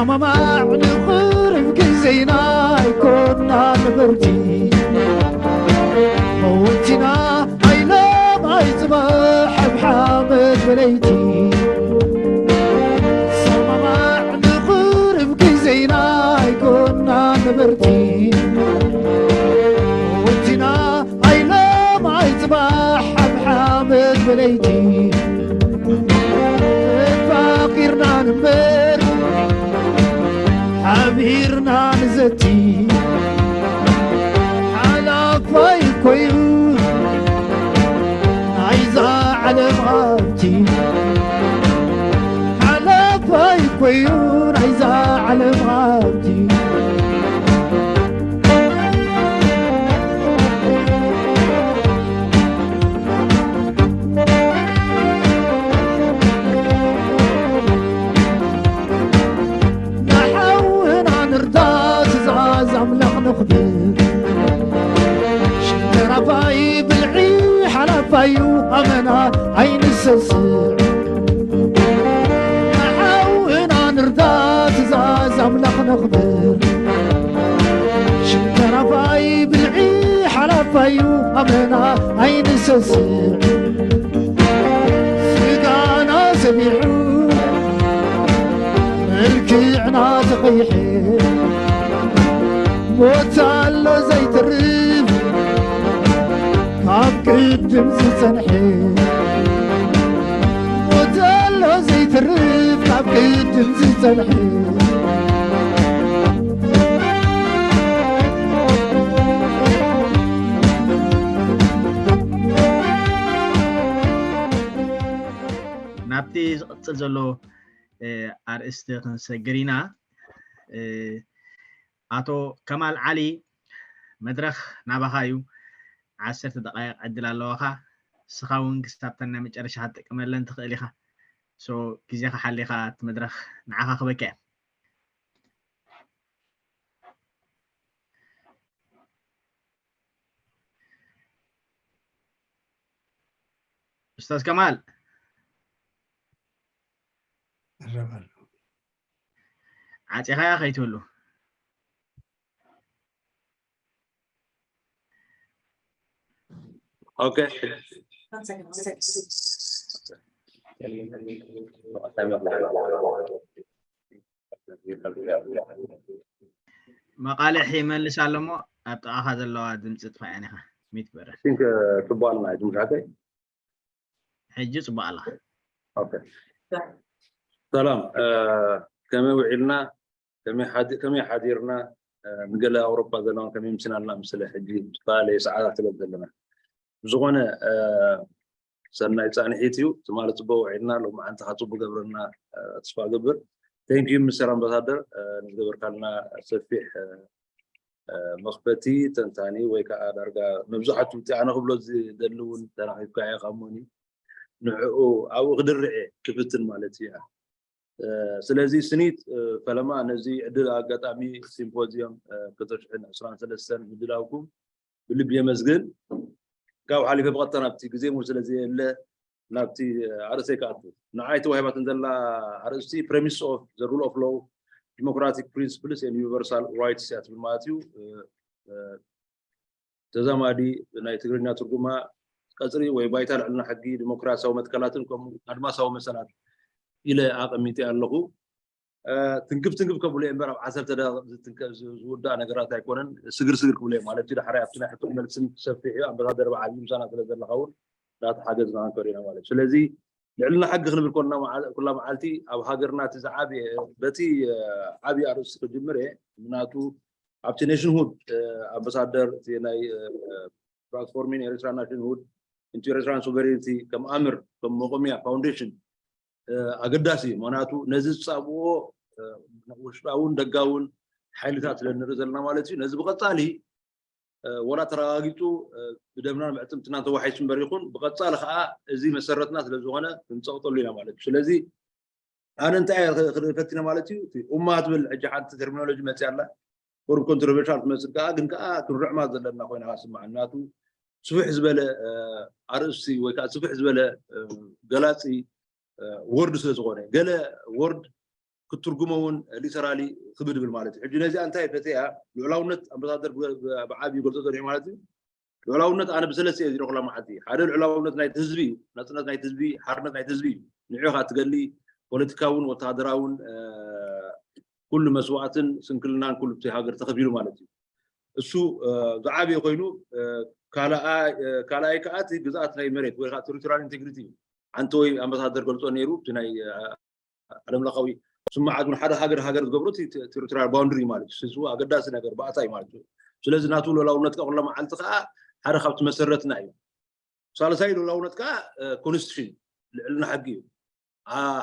ሰማማዕ ንኽርብ ግዜና ኣይኮና ነበርቲ። መወቲና ኣይለም ኣይጽባሕ ኣብ ሓመድ በለይቲ። ሰማማዕ ንኽርብ ግዜና ኣይኮና ነበርቲ። መወቲና ኣይለም ኣይጽባሕ ኣብ ሓመድ በለይቲ። ተፋቂርና ንበር ሓቢርና ንዘቲ። ሓላፋይ ኮይኑ ናይዛ ዓለም ሃብቲ። ሓላፋይ ኮይኑ ናይዛ ዓለም ሃብቲ። ንሓውና ንርዳ ትእዛዝ ኣምላኽ ነኽብር። ሽንተራፋይ ብልዒ ሓላፋዩ ኣመና ኣይንሰስዕ። ንሓውና ንርዳ ትእዛዝ ኣምላኽ ነኽብር። ሽንተራፋይ ብልዒ ሓላፋዩ ኣመና ኣይንሰስዕ። ስጋና ሰቢሑ መልክዕና ተቐይሐ። ሞት ኣሎ ዘይተርፍ ካብ ቅድም ዝጸንሐ። ሞት ኣሎ ዘይተርፍ ካብ ቅድም ዝጸንሐ። ናብቲ ዝቕጽል ዘሎ ኣርእስቲ ክንሰግር ኢና። ኣቶ ከማል ዓሊ፣ መድረኽ ናባኻ እዩ። ዓሰርተ ደቃይቕ ዕድል ኣለዋኻ። ንስኻ እውን ክሳብተን ናይ መጨረሻ ክትጥቀመለን ትኽእል ኢኻ። ሶ ግዜኻ ሓሊኻ እቲ መድረኽ ንዓኻ ክበካ እየ። ኡስታዝ ከማል። ዓፂኻያ ከይትህሉ። Okay. መቃልሕ ይመልስ ኣሎ እሞ ኣብ ጥቓኻ ዘለዋ ድምፂ ጥፋ እያ ኒኻ ሚት በረ ጽቡቅ ኣለና። ሕጂ ሙሻተይ ሕጂ ጽቡቅ ኣላ። ሰላም፣ ከመይ ውዒልና፣ ከመይ ሓዲርና፣ ንገለ ኣውሮፓ ዘለውን ከመይ ምሲናልና ምስለ ሕጂ ዝተፈላለየ ሰዓታት ስለ ዘለና። ብዝኾነ ሰናይ ፃንሒት እዩ። ትማሊ ፅቡቅ ውዒልና፣ ሎማዓንቲ ከዓ ፅቡቅ ገብረና ተስፋ ገብር። Thank you ሚስተር ኣምባሳደር፣ ንዝገበርካልና ሰፊሕ መኽፈቲ ተንታኒ ወይ ከዓ ዳርጋ መብዛሕቱ እቲ ኣነ ክብሎ ዝደሊ እውን ተራኺብካ ኢኻ እሞኒ ንዕኡ ኣብኡ ክድርዕ እየ ክፍትን ማለት እዩ። ስለዚ ስኒት ፈለማ ነዚ ዕድል ኣጋጣሚ ሲምፖዚየም ክልተ ሽሕን ዕስራን ሰለስተን ምድላውኩም ብልቢ የመስግን። ካብ ሓሊፈ ብቐጥታ ናብቲ ግዜ ሙሉ ስለ ዘየለ ናብቲ ኣርእስተይ ክኣቱ። ንዓይ ተዋሂባትን ዘላ ኣርእስቲ premise of the rule of law democratic principles and universal rights እያ ትብል ማለት እዩ። ተዛማዲ ናይ ትግርኛ ትርጉማ ቀፅሪ ወይ ባይታ ልዕልና ሕጊ ዲሞክራሲያዊ መትከላትን ከምኡ ኣድማሳዊ መሰላት ኢለ ኣቐሚጠ ኣለኹ። ትንክፍ ትንክፍ ከብሎ እምበር ኣብ ዓሰርተ ደቂቕ ዝውዳእ ነገራት ኣይኮነን። ስግር ስግር ክብሎ ማለት እዩ። ዳሕራይ ኣብቲ ናይ ሕቶን መልስን ሰፊሕ እዩ። ኣምባሳደር ብዓብዩ ምሳና ስለ ዘለኻ እውን እንዳተሓገዝና ክንከዶ ኢና ማለት እዩ። ስለዚ ልዕልና ሕጊ ክንብል ኮና ኩላ መዓልቲ ኣብ ሃገርና እቲ ዝዓብየ በቲ ዓብዪ ኣርእስቲ ክጅምር እየ። ምክንያቱ ኣብቲ ኔሽንሁድ ኣምባሳደር እቲ ናይ transforming Eritrean nationhood into Eritrean sovereignty ከም ኣምር ከም መቆሚያ ፋውንዴሽን ኣገዳሲ እዩ። ምክንያቱ ነዚ ዝፃብኦ ውሽጣውን ደጋውን ሓይልታት ስለ ንርኢ ዘለና ማለት እዩ። ነዚ ብቐፃሊ ወላ ተረጋጊፁ ብደምናን ብዕፅምትናን ተዋሒሱ እምበር ይኹን ብቐፃሊ ከዓ እዚ መሰረትና ስለዝኾነ ክንፀቕጠሉ ኢና ማለት እዩ። ስለዚ ኣነ እንታይ እየ ክርኢ ፈቲነ ማለት እዩ። እቲ ኡማ ትብል ሕጂ ሓንቲ ተርሚኖሎጂ መፅያ ኣላ። ቁሩብ ኮንትሮቨርሻል ትመስል ከዓ ግን ከዓ ክንርዕማ ዘለና ኮይና ስማዕ። ምክንያቱ ስፍሕ ዝበለ ኣርእስቲ ወይ ከዓ ስፍሕ ዝበለ ገላፂ ወርድ ስለ ዝኾነ ገለ ወርድ ክትትርጉሞ እውን ሊተራሊ ክብድ ብል ማለት እዩ። ሕጂ ነዚኣ እንታይ ፈተያ ልዑላውነት ኣምባሳደር ብዓብዩ ገልጾ ጸኒሑ ማለት እዩ። ልዑላውነት ኣነ ብሰለስተ እየ ዝረኽላ መዓልቲ ሓደ ልዑላውነት ናይቲ ህዝቢ እዩ። ናፅነት ናይቲ ህዝቢ፣ ሓርነት ናይቲ ህዝቢ እዩ። ንዑ ኢኻ ትገሊ። ፖለቲካውን ወተሃደራውን ኩሉ መስዋእትን ስንክልናን ኩሉ ሃገር ተኸፊሉ ማለት እዩ። እሱ ዝዓበየ ኮይኑ ካልኣይ ከዓ እቲ ግዝኣት ናይ መሬት ወይ ከዓ ቴሪቶሪያል ኢንቴግሪቲ እዩ። ሓንቲ ወይ ኣምባሳደር ገልጾ ነይሩ እቲ ናይ ዓለም ለኻዊ ስምዓት እውን ሓደ ሃገር ሃገር ዝገብሮ ቴሪቶሪያል ባውንድሪ ማለት እዩ። እሱ ኣገዳሲ ነገር ባእታ እዩ ማለት እዩ። ስለዚ ናቱ ልዑላውነት ከዓ ኩላ መዓልቲ ከዓ ሓደ ካብቲ መሰረትና እዩ። ሳልሳይ ልዑላውነት ከዓ ኮንስቲቱሽን ልዕልና ሕጊ እዩ።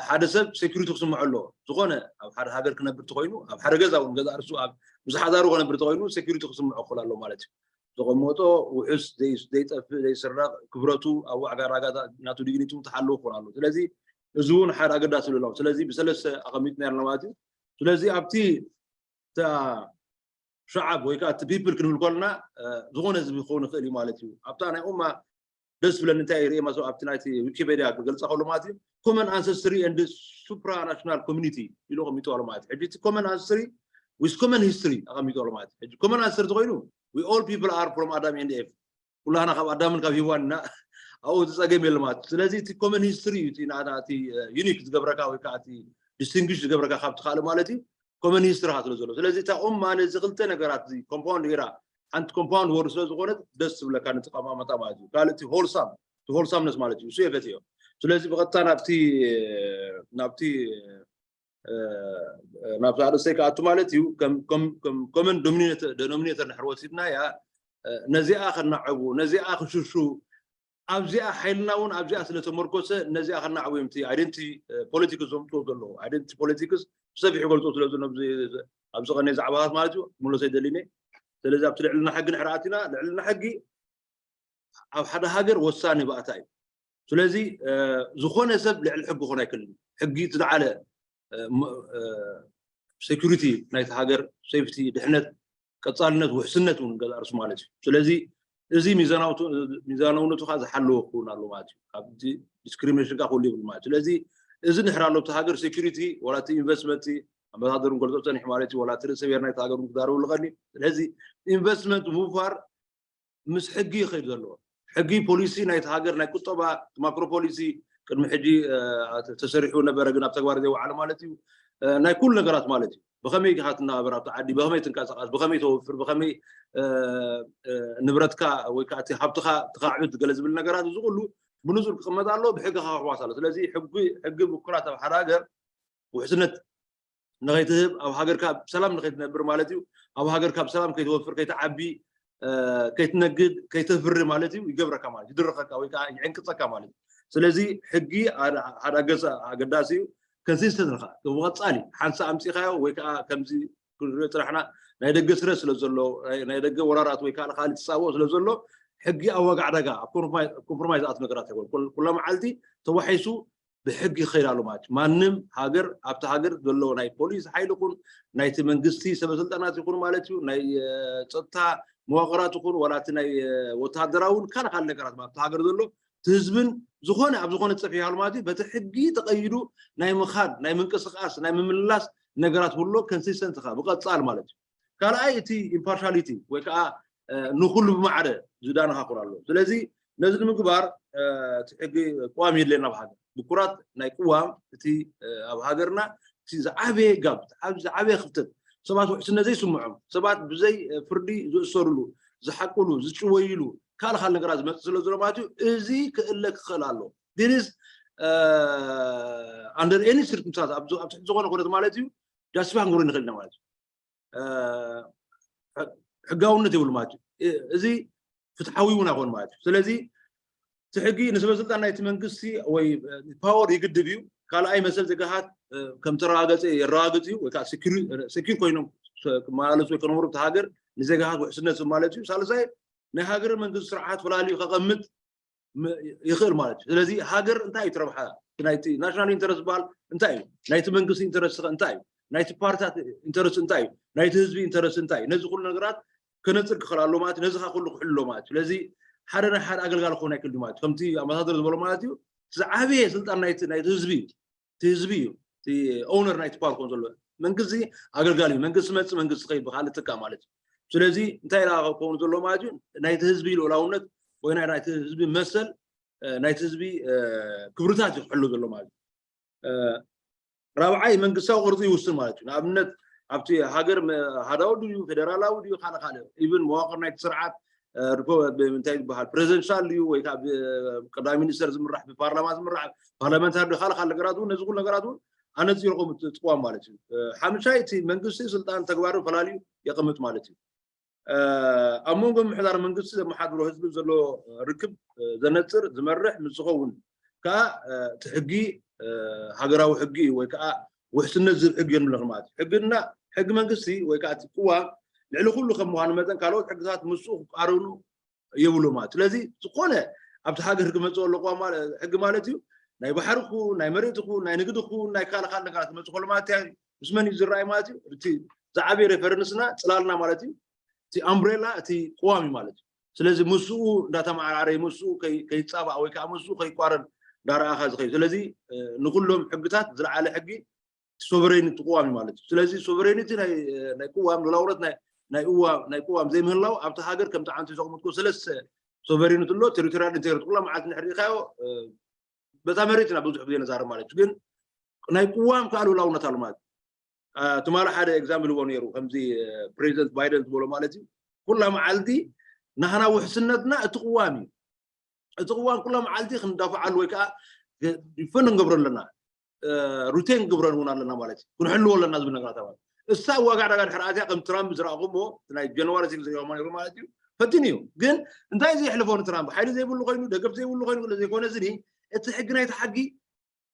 ሓደ ሰብ ሴኩሪቲ ክስምዖ ኣለዎ። ዝኾነ ኣብ ሓደ ሃገር ክነብር ተኮይኑ ኣብ ሓደ ገዛ እውን ገዛ እርሱ ኣብ ምስ ሓዳሩ ክነብር ተኮይኑ ሴኩሪቲ ክስምዖ ክኽእል ኣሎ ማለት እዩ። ዘቐመጦ ውሑስ ዘይጠፍእ ዘይስረቕ ክብረቱ ኣብ ዋዕጋ ራጋታ ናቱ ዲግኒቲ እውን ተሓልዎ ክኾን ኣሎ። ስለዚ እዚ እውን ሓደ ኣገዳሲ ልዑላው ስለዚ ብሰለስተ ኣቐሚጥና ኣለና ማለት እዩ። ስለዚ ኣብቲ ሸዓብ ወይ ከዓ እቲ ፒፕል ክንብል ከለና ዝኾነ ህዝቢ ክኸውን ይኽእል እዩ ማለት እዩ። ኣብታ ናይ ኡማ ደስ ብለኒ እንታይ ይርኢ ማሰብ ኣብቲ ናይቲ ዊኪፔድያ ክገልፃ ከሎ ማለት እዩ። ኮመን ኣንሰስትሪ ኤንድ ሱፕራናሽናል ኮሚኒቲ ኢሉ ኣቐሚጡ ኣሎ ማለት እዩ። ሕጂ እቲ ኮመን ኣንሰስትሪ ዊዝ ኮመን ሂስትሪ ኣቐሚጡ ኣሎ ማለት እዩ። ሕጂ ኮመን ኣንሰስትሪ ተኮይኑ we all people are from Adam and Eve ኩላና ካብ ኣዳምን ካብ ሂዋን ኢና ኣብኡ እቲ ፀገም የለ ማለት እዩ። ስለዚ እቲ ኮመን ሂስትሪ እዩ እቲ ናታ እቲ ዩኒክ ዝገብረካ ወይ ከዓ እቲ ዲስቲንግሽ ዝገብረካ ካብቲ ካልእ ማለት እዩ። ኮመን ሂስትሪ ካ ስለ ዘሎ ስለዚ እታ ኡማ ነዚ ክልተ ነገራት እዚ ኮምፓውንድ ጌራ ሓንቲ ኮምፓውንድ ወርድ ስለ ዝኾነት ደስ ትብለካ ነቲ ቀማመጣ ማለት እዩ። ካልእ እቲ ሆልሳም እቲ ሆልሳምነስ ማለት እዩ። እሱ የፈትዮ። ስለዚ ብቐጥታ ናብቲ ናብቲ ናብቲ ኣርእስተይ ክኣቱ ማለት እዩ። ከም ኮመን ዶሚኔተር ንሕር ወሲድናያ ነዚኣ ከናዕቡ ነዚኣ ክሽሹ ኣብዚኣ ሓይልና እውን ኣብዚኣ ስለ ተመርኮሰ ነዚኣ ከናዕቡ እዮም እቲ ኣይደንቲ ፖለቲክስ ዘምፅዎ ዘለዉ። ኣይደንቲ ፖለቲክስ ብሰፊሑ ገልፆ ስለ ዘሎ ኣብዚ ቀነ ዛዕባታት ማለት እዩ። ክምለሶ ኣይደልን እየ። ስለዚ ኣብቲ ልዕልና ሕጊ ንሕር ኣቲና ልዕልና ሕጊ ኣብ ሓደ ሃገር ወሳኒ ባእታ እዩ። ስለዚ ዝኾነ ሰብ ልዕሊ ሕጊ ክኾን ኣይክእልን። ሕጊ እቲ ዝዓለ ሴኩሪቲ ናይቲ ሃገር ሴፍቲ ድሕነት ቀፃልነት ውሕስነት እውን ገዛ ርሱ ማለት እዩ። ስለዚ እዚ ሚዛናውነቱ ከዓ ዝሓለወ ክኸውን ኣሎ ማለት እዩ። ካብቲ ዲስክሪሚኔሽን ከዓ ክህሉ ይብል ማለት እዩ። ስለዚ እዚ ንሕር ኣሎ እቲ ሃገር ሴኩሪቲ ዋላ እቲ ኢንቨስትመንት ኣምባሳደር ገልፆ ፀኒሑ ማለት እዩ። ዋላ እቲ ርእሰ ብሔር ናይቲ ሃገር ክዛረቡ ኣለቀኒ። ስለዚ ኢንቨስትመንት ምውፋር ምስ ሕጊ ይኸይድ ዘለዎ ሕጊ ፖሊሲ ናይቲ ሃገር ናይ ቁጠባ ማክሮ ፖሊሲ ቅድሚ ሕጂ ተሰሪሑ ነበረ ግን ኣብ ተግባር ዘይወዓለ ማለት እዩ። ናይ ኩሉ ነገራት ማለት እዩ። ብኸመይ ኢኻ ትናባበር ኣብቲ ዓዲ ብኸመይ ትንቀሳቐስ ብኸመይ ተወፍር ብኸመይ ንብረትካ ወይ ከዓ እቲ ሃብትኻ ትኻዕብት ገለ ዝብል ነገራት እዚ ኩሉ ብንጹር ክቕመጥ ኣሎ። ብሕጊ ክሕዋስ ኣሎ። ስለዚ ሕጊ ብኩራት ኣብ ሓደ ሃገር ውሕስነት ንኸይትህብ ኣብ ሃገርካ ብሰላም ንኸይትነብር ማለት እዩ። ኣብ ሃገርካ ብሰላም ከይትወፍር ከይትዓቢ ከይትነግድ ከይተፍሪ ማለት እዩ ይገብረካ ማለት ይድርኸካ ወይ ከዓ ይዕንቅፀካ ማለት እዩ። ስለዚ ሕጊ ሓደ ኣገዳሲ እዩ። ከንሲስተንት ንኻ ብቐፃሊ ሓንሳ ኣምፂኻዮ ወይ ከዓ ከምዚ ክንሪኦ ፅናሕና ናይ ደገ ስረ ስለ ዘሎ ናይ ደገ ወራራት ወይ ከዓ ካልእ ትፃወኦ ስለ ዘሎ ሕጊ ኣብ ዋጋ ዕዳጋ ኣብ ኮምፕሮማይዝ ኣት ነገራት ኣይኮን ኩላ መዓልቲ ተዋሒሱ ብሕጊ ክኸይድ ኣሎ ማለት እዩ። ማንም ሃገር ኣብቲ ሃገር ዘለዎ ናይ ፖሊስ ሓይሊ ይኹን ናይቲ መንግስቲ ሰበስልጣናት ይኹን ማለት እዩ ናይ ፀጥታ መዋቅራት ይኹን ዋላ እቲ ናይ ወታደራውን ካልእ ካልእ ነገራት ኣብቲ ሃገር ዘሎ እቲ ህዝብን ዝኾነ ኣብ ዝኾነ ፀፊ ይሃሉ ማለት እዩ በቲ ሕጊ ተቐይዱ ናይ ምኻድ ናይ ምንቅስቃስ ናይ ምምልላስ ነገራት ብሎ ከንሲስተንት ኻ ብቐፃል ማለት እዩ። ካልኣይ እቲ ኢምፓርሻሊቲ ወይ ከዓ ንኩሉ ብማዕረ ዝዳነኻ ኩን ኣሎ። ስለዚ ነዚ ንምግባር እቲ ሕጊ ቅዋም የድልየና ኣብ ሃገር ብኩራት ናይ ቅዋም እቲ ኣብ ሃገርና እቲ ዝዓበየ ጋብ ዝዓበየ ክፍተት ሰባት ውሕስነት ዘይስምዖም ሰባት ብዘይ ፍርዲ ዝእሰርሉ ዝሓቅሉ ዝጭወይሉ ካልእ ካልእ ነገራት ዝመፅእ ስለ ዘሎ ማለት እዩ። እዚ ክእለ ክኽእል ኣሎ this under any circumstance ኣብ ትሕቲ ዝኾነ ኩነት ማለት እዩ። ጃስቲፋይ ክንገብሮ ንኽእል ኢና ማለት እዩ። ሕጋውነት የብሉ ማለት እዩ። እዚ ፍትሓዊ እውን ኣይኮን ማለት እዩ። ስለዚ እቲ ሕጊ ንሰበ ስልጣን ናይቲ መንግስቲ ወይ ፓወር ይግድብ እዩ። ካልኣይ መሰል ዜጋታት ከም ተረጋገፀ የረጋግፅ እዩ ወይ ከዓ ሴኪር ኮይኖም ክመላለሱ ወይ ከነብሩ እቲ ሃገር ንዜጋታት ውሕስነት ማለት እዩ። ሳልሳይ ናይ ሃገር መንግስቲ ስርዓት ፈላልዩ ከቐምጥ ይኽእል ማለት እዩ። ስለዚ ሃገር እንታይ እዩ ትረብሓ ናይቲ ናሽናል ኢንተረስት ዝበሃል እንታይ እዩ ናይቲ መንግስቲ ኢንተረስት እንታይ እዩ ናይቲ ፓርቲታት ኢንተረስት እንታይ እዩ ናይቲ ህዝቢ ኢንተረስት እንታይ እዩ ነዚ ኩሉ ነገራት ከነፅር ክኽእል ኣሎ ማለት እዩ። ነዚ ካ ኩሉ ክሕሉ ኣሎ ማለት እዩ። ስለዚ ሓደ ናይ ሓደ ኣገልጋሊ ክኾን ኣይክእል ማለት እዩ። ከምቲ ኣምባሳደር ዝበሎ ማለት እዩ ዝዓበየ ስልጣን ናይቲ ህዝቢ እዩ። እቲ ህዝቢ እዩ። ኦነር ናይቲ ፓወር ክኾን ዘሎ። መንግስቲ ኣገልጋሊ እዩ። መንግስቲ መፅእ መንግስቲ ከይድ ብካልእ ትካ ማለት እዩ። ስለዚ እንታይ ኢላ ክኸውን ዘሎ ማለት እዩ? ናይቲ ህዝቢ ልኡላውነት ወይ ናይ ናይቲ ህዝቢ መሰል ናይቲ ህዝቢ ክብርታት እዩ ክሕሉ ዘሎ ማለት እዩ። ራብዓይ መንግስታዊ ቅርፂ ይውስን ማለት እዩ። ንኣብነት ኣብቲ ሃገር ሃዳዊ ድዩ ፌደራላዊ ድዩ ካልእ ካልእ ኢብን መዋቅር ናይቲ ስርዓት እንታይ ዝበሃል ፕሬዚደንሻል ድዩ ወይ ከዓ ቀዳሚ ሚኒስተር ዝምራሕ ብፓርላማ ዝምራሕ ፓርላመንታሪ ድዩ ካልእ ካልእ ነገራት እውን ነዚ ኩሉ ነገራት እውን ኣነፂሩ ከምኡ ትቅዋም ማለት እዩ። ሓምሻይ እቲ መንግስቲ ስልጣን ተግባርን ፈላልዩ የቐምጥ ማለት እዩ። ኣብ መንጎ ምምሕዳር መንግስቲ ዘመሓድሮ ህዝቢ ዘሎ ርክብ ዘነፅር ዝመርሕ ምስ ዝኸውን ከዓ እቲ ሕጊ ሃገራዊ ሕጊ እዩ ወይ ከዓ ውሕስነት ዝህብ ሕጊ የንብለክ ማለት እዩ። ሕግና ሕጊ መንግስቲ ወይ ከዓ እቲ ቅዋም ልዕሊ ኩሉ ከም ምዃኑ መጠን ካልኦት ሕግታት ምስኡ ክቃረኑ የብሉ ማለት ስለዚ ዝኾነ ኣብቲ ሃገር ክመፅኦ ኣለዎ ሕጊ ማለት እዩ። ናይ ባሕሪ ክውን ናይ መሬት ክውን ናይ ንግዲ ክውን ናይ ካልእ ካልእ ነገራት ክመፅእ ከሎ ማለት ምስ መን እዩ ዝረኣይ ማለት እዩ። እቲ ዝዓበየ ሬፈረንስና ፅላልና ማለት እዩ። እቲ ኣምብሬላ እቲ ቅዋም እዩ ማለት እዩ። ስለዚ ምስኡ እንዳተመዓራረየ ምስኡ ከይፃባእ ወይ ከዓ ምስኡ ከይቋረን እንዳረኣኻ ዝኸዩ ስለዚ ንኩሎም ሕግታት ዝለዓለ ሕጊ ሶቨሬኒቲ ቅዋም እዩ ማለት እዩ። ስለዚ ሶቨሬኒቲ ናይ ቅዋም ልላውነት ናይ ቅዋም ዘይምህላው ኣብቲ ሃገር ከምቲ ዓንቱ ዘቕምጥኩ ሰለስተ ሶቨሬኒቲ ኣሎ። ቴሪቶሪያል ኢንቴግሪቲ ኩላ መዓልቲ ንሕር ሪኢኻዮ በታ መሬት ኢና ብዙሕ ግዜ ነዛርብ ማለት እዩ። ግን ናይ ቅዋም ከዓ ልውላውነት ኣሎ ማለት እዩ። ትማሊ ሓደ ኤግዛምፕል እዎ ነይሩ ከምዚ ፕሬዚደንት ባይደን ዝበሎ ማለት እዩ። ኩላ መዓልቲ ናህና ውሕስነትና እቲ ቅዋም እዩ። እቲ ቅዋም ኩላ መዓልቲ ክንዳፍዓሉ ወይ ከዓ ፈን ንገብሮ ኣለና ሩቴን ግብረን እውን ኣለና ማለት እዩ። ክንሕልዎ ኣለና ዝብል ነገራት ማለት እሳ ዋጋ ዕዳጋ ድሕር ኣትያ ከም ትራምፕ ዝረኣኹሞ ናይ ጀንዋሪ ሲክስ ዝሪኦማ ነይሩ ማለት እዩ። ፈትን እዩ ግን እንታይ ዘየሕልፎ ንትራምፕ ሓይሊ ዘይብሉ ኮይኑ ደገፍ ዘይብሉ ኮይኑ ዘይኮነ ዝኒ እቲ ሕጊ ናይቲ ሓጊ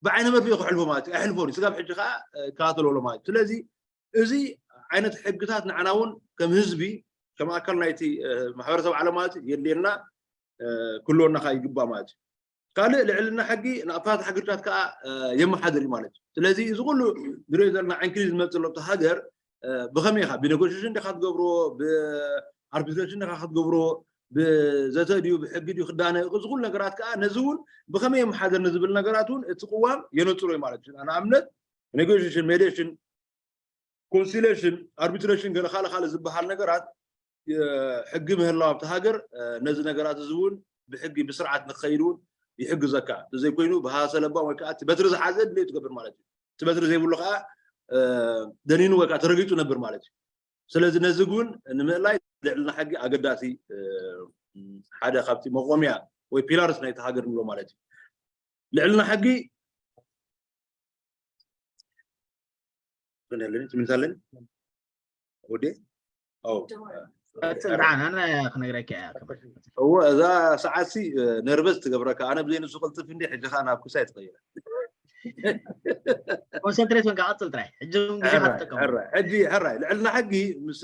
ብዓይነ መርፍእ ክሕልፎ ማለት እዩ። ኣይሕልፎን እዩ። ስጋብ ሕጂ ከዓ ይከታተሎ ኣሎ ማለት እዩ። ስለዚ እዚ ዓይነት ሕግታት ንዓና እውን ከም ህዝቢ ከም ኣካል ናይቲ ማሕበረሰብ ዓለም ማለት የድልየና ክልወና ከዓ ይግባእ ማለት እዩ። ካልእ ልዕልና ሕጊ ንኣፋታትሒ ግጭታት ከዓ የመሓድር እዩ ማለት እዩ። ስለዚ እዚ ኩሉ ንሪኦ ዘለና ዕንክሊል ዝመፅእ ዘሎ ኣብቲ ሃገር ብኸመይ ኢኻ ብኔጎሽሽን ዲኻ ክትገብሮ ብኣርቢትሬሽን ዲኻ ክትገብሮ ብዘተ ድዩ ብሕጊ ድዩ ክዳነ እዚ ኩሉ ነገራት ከዓ ነዚ እውን ብኸመይ የመሓደር ንዝብል ነገራት እውን እቲ ቅዋም የነፅሮ እዩ ማለት እዩ። ንኣብነት ኔጎሽሽን ሜዲሽን ኮንሲሌሽን ኣርቢትሬሽን ገለ ካልእ ካልእ ዝበሃል ነገራት ሕጊ ምህላው ኣብቲ ሃገር ነዚ ነገራት እዚ እውን ብሕጊ ብስርዓት ንክኸይድ እውን ይሕግዘካ። ተዘይኮይኑ ብሃሰ ለባም ወይ ከዓ እቲ በትሪ ዝሓዘ ድሌት ትገብር ማለት እዩ። እቲ በትሪ ዘይብሉ ከዓ ደኒኑ ወይ ከዓ ተረጊጡ ነብር ማለት እዩ። ስለዚ ነዚ እውን ንምእላይ ልዕልና ሕጊ ኣገዳሲ ሓደ ካብቲ መቆምያ ወይ ፒላርስ ናይቲ ሃገር ንብሎ ማለት እዩ። ልዕልና ሕጊ ትምልስ ኣለኒ ወዴ ቀፅል ደዓን ኣነ ክነግረካ እያ እዎ እዛ ሰዓት ሲ ነርቨስ ትገብረካ ኣነ ብዘይ ንሱ ቅልጥፍ እንዲ ሕጂ ከዓ ናብ ክሳይ ትቀይረ ኮንሰንትሬት ወንካ ቀፅል ጥራይ ሕጂ ግዜ ትጥቀም ሕጂ ሕራይ ልዕልና ሕጊ ምስ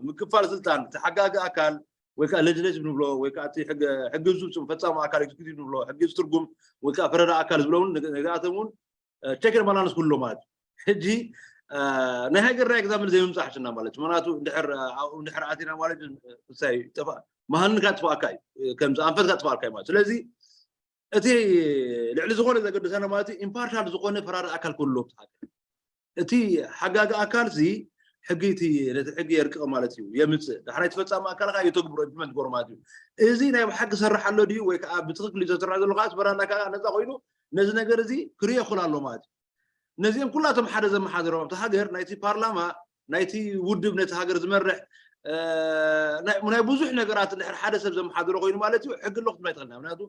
ምክፋል ስልጣን ተሓጋጊ ኣካል ወይ ከዓ ሌጅስሌቲቭ ንብሎ ወይ ከዓ ሕጊ ዝፍፅም ፈፃሚ ኣካል ኤግዚኪቲቭ ንብሎ ሕጊ ዝትርጉም ወይ ከዓ ፈረዳ ኣካል ዝብሎ እውን ነዚኣቶም እውን ቸክን ባላንስ ክህሎ ማለት እዩ። ሕጂ ናይ ሃገርና ኤግዛምፕል ዘይምምፃእ ሕሽና ማለት እዩ። ምክንያቱ እንድሕር ኣብኡ እንድሕር ኣቲና ማለት እዩ እንታይ ጠፋ መሃንካ ጥፋእካ እዩ ከምዚ ኣንፈትካ ጥፋእካ እዩ ማለት ስለዚ እቲ ልዕሊ ዝኾነ ዘገድሰና ማለት እዩ ኢምፓርሻል ዝኾነ ፈራሪ ኣካል ክህሉ ኣለዎ። እቲ ሓጋጊ ኣካል እዚ ሕጊ እቲ ነቲ ሕጊ የርቅቕ ማለት እዩ የምፅእ ዳሕራይ ተፈፃሚ ኣካል ከዓ የተግብሮ ኢምፕሊመንት ገሩ ማለት እዩ። እዚ ናይ ብሓቂ ሰርሕ ኣሎ ድዩ ወይ ከዓ ብትክክል እዩ ዘስርሕ ዘሎ ከዓ ትበራና ከዓ ነፃ ኮይኑ ነዚ ነገር እዚ ክርእዮ ይኽእል ኣሎ ማለት እዩ። ነዚኦም ኩላቶም ሓደ ዘመሓደሮም ኣብቲ ሃገር ናይቲ ፓርላማ ናይቲ ውድብ ነቲ ሃገር ዝመርሕ ናይ ብዙሕ ነገራት እንድሕር ሓደ ሰብ ዘመሓደሮ ኮይኑ ማለት እዩ ሕጊ ኣሎ ክትብላ ይትኽእልና ምክንያቱ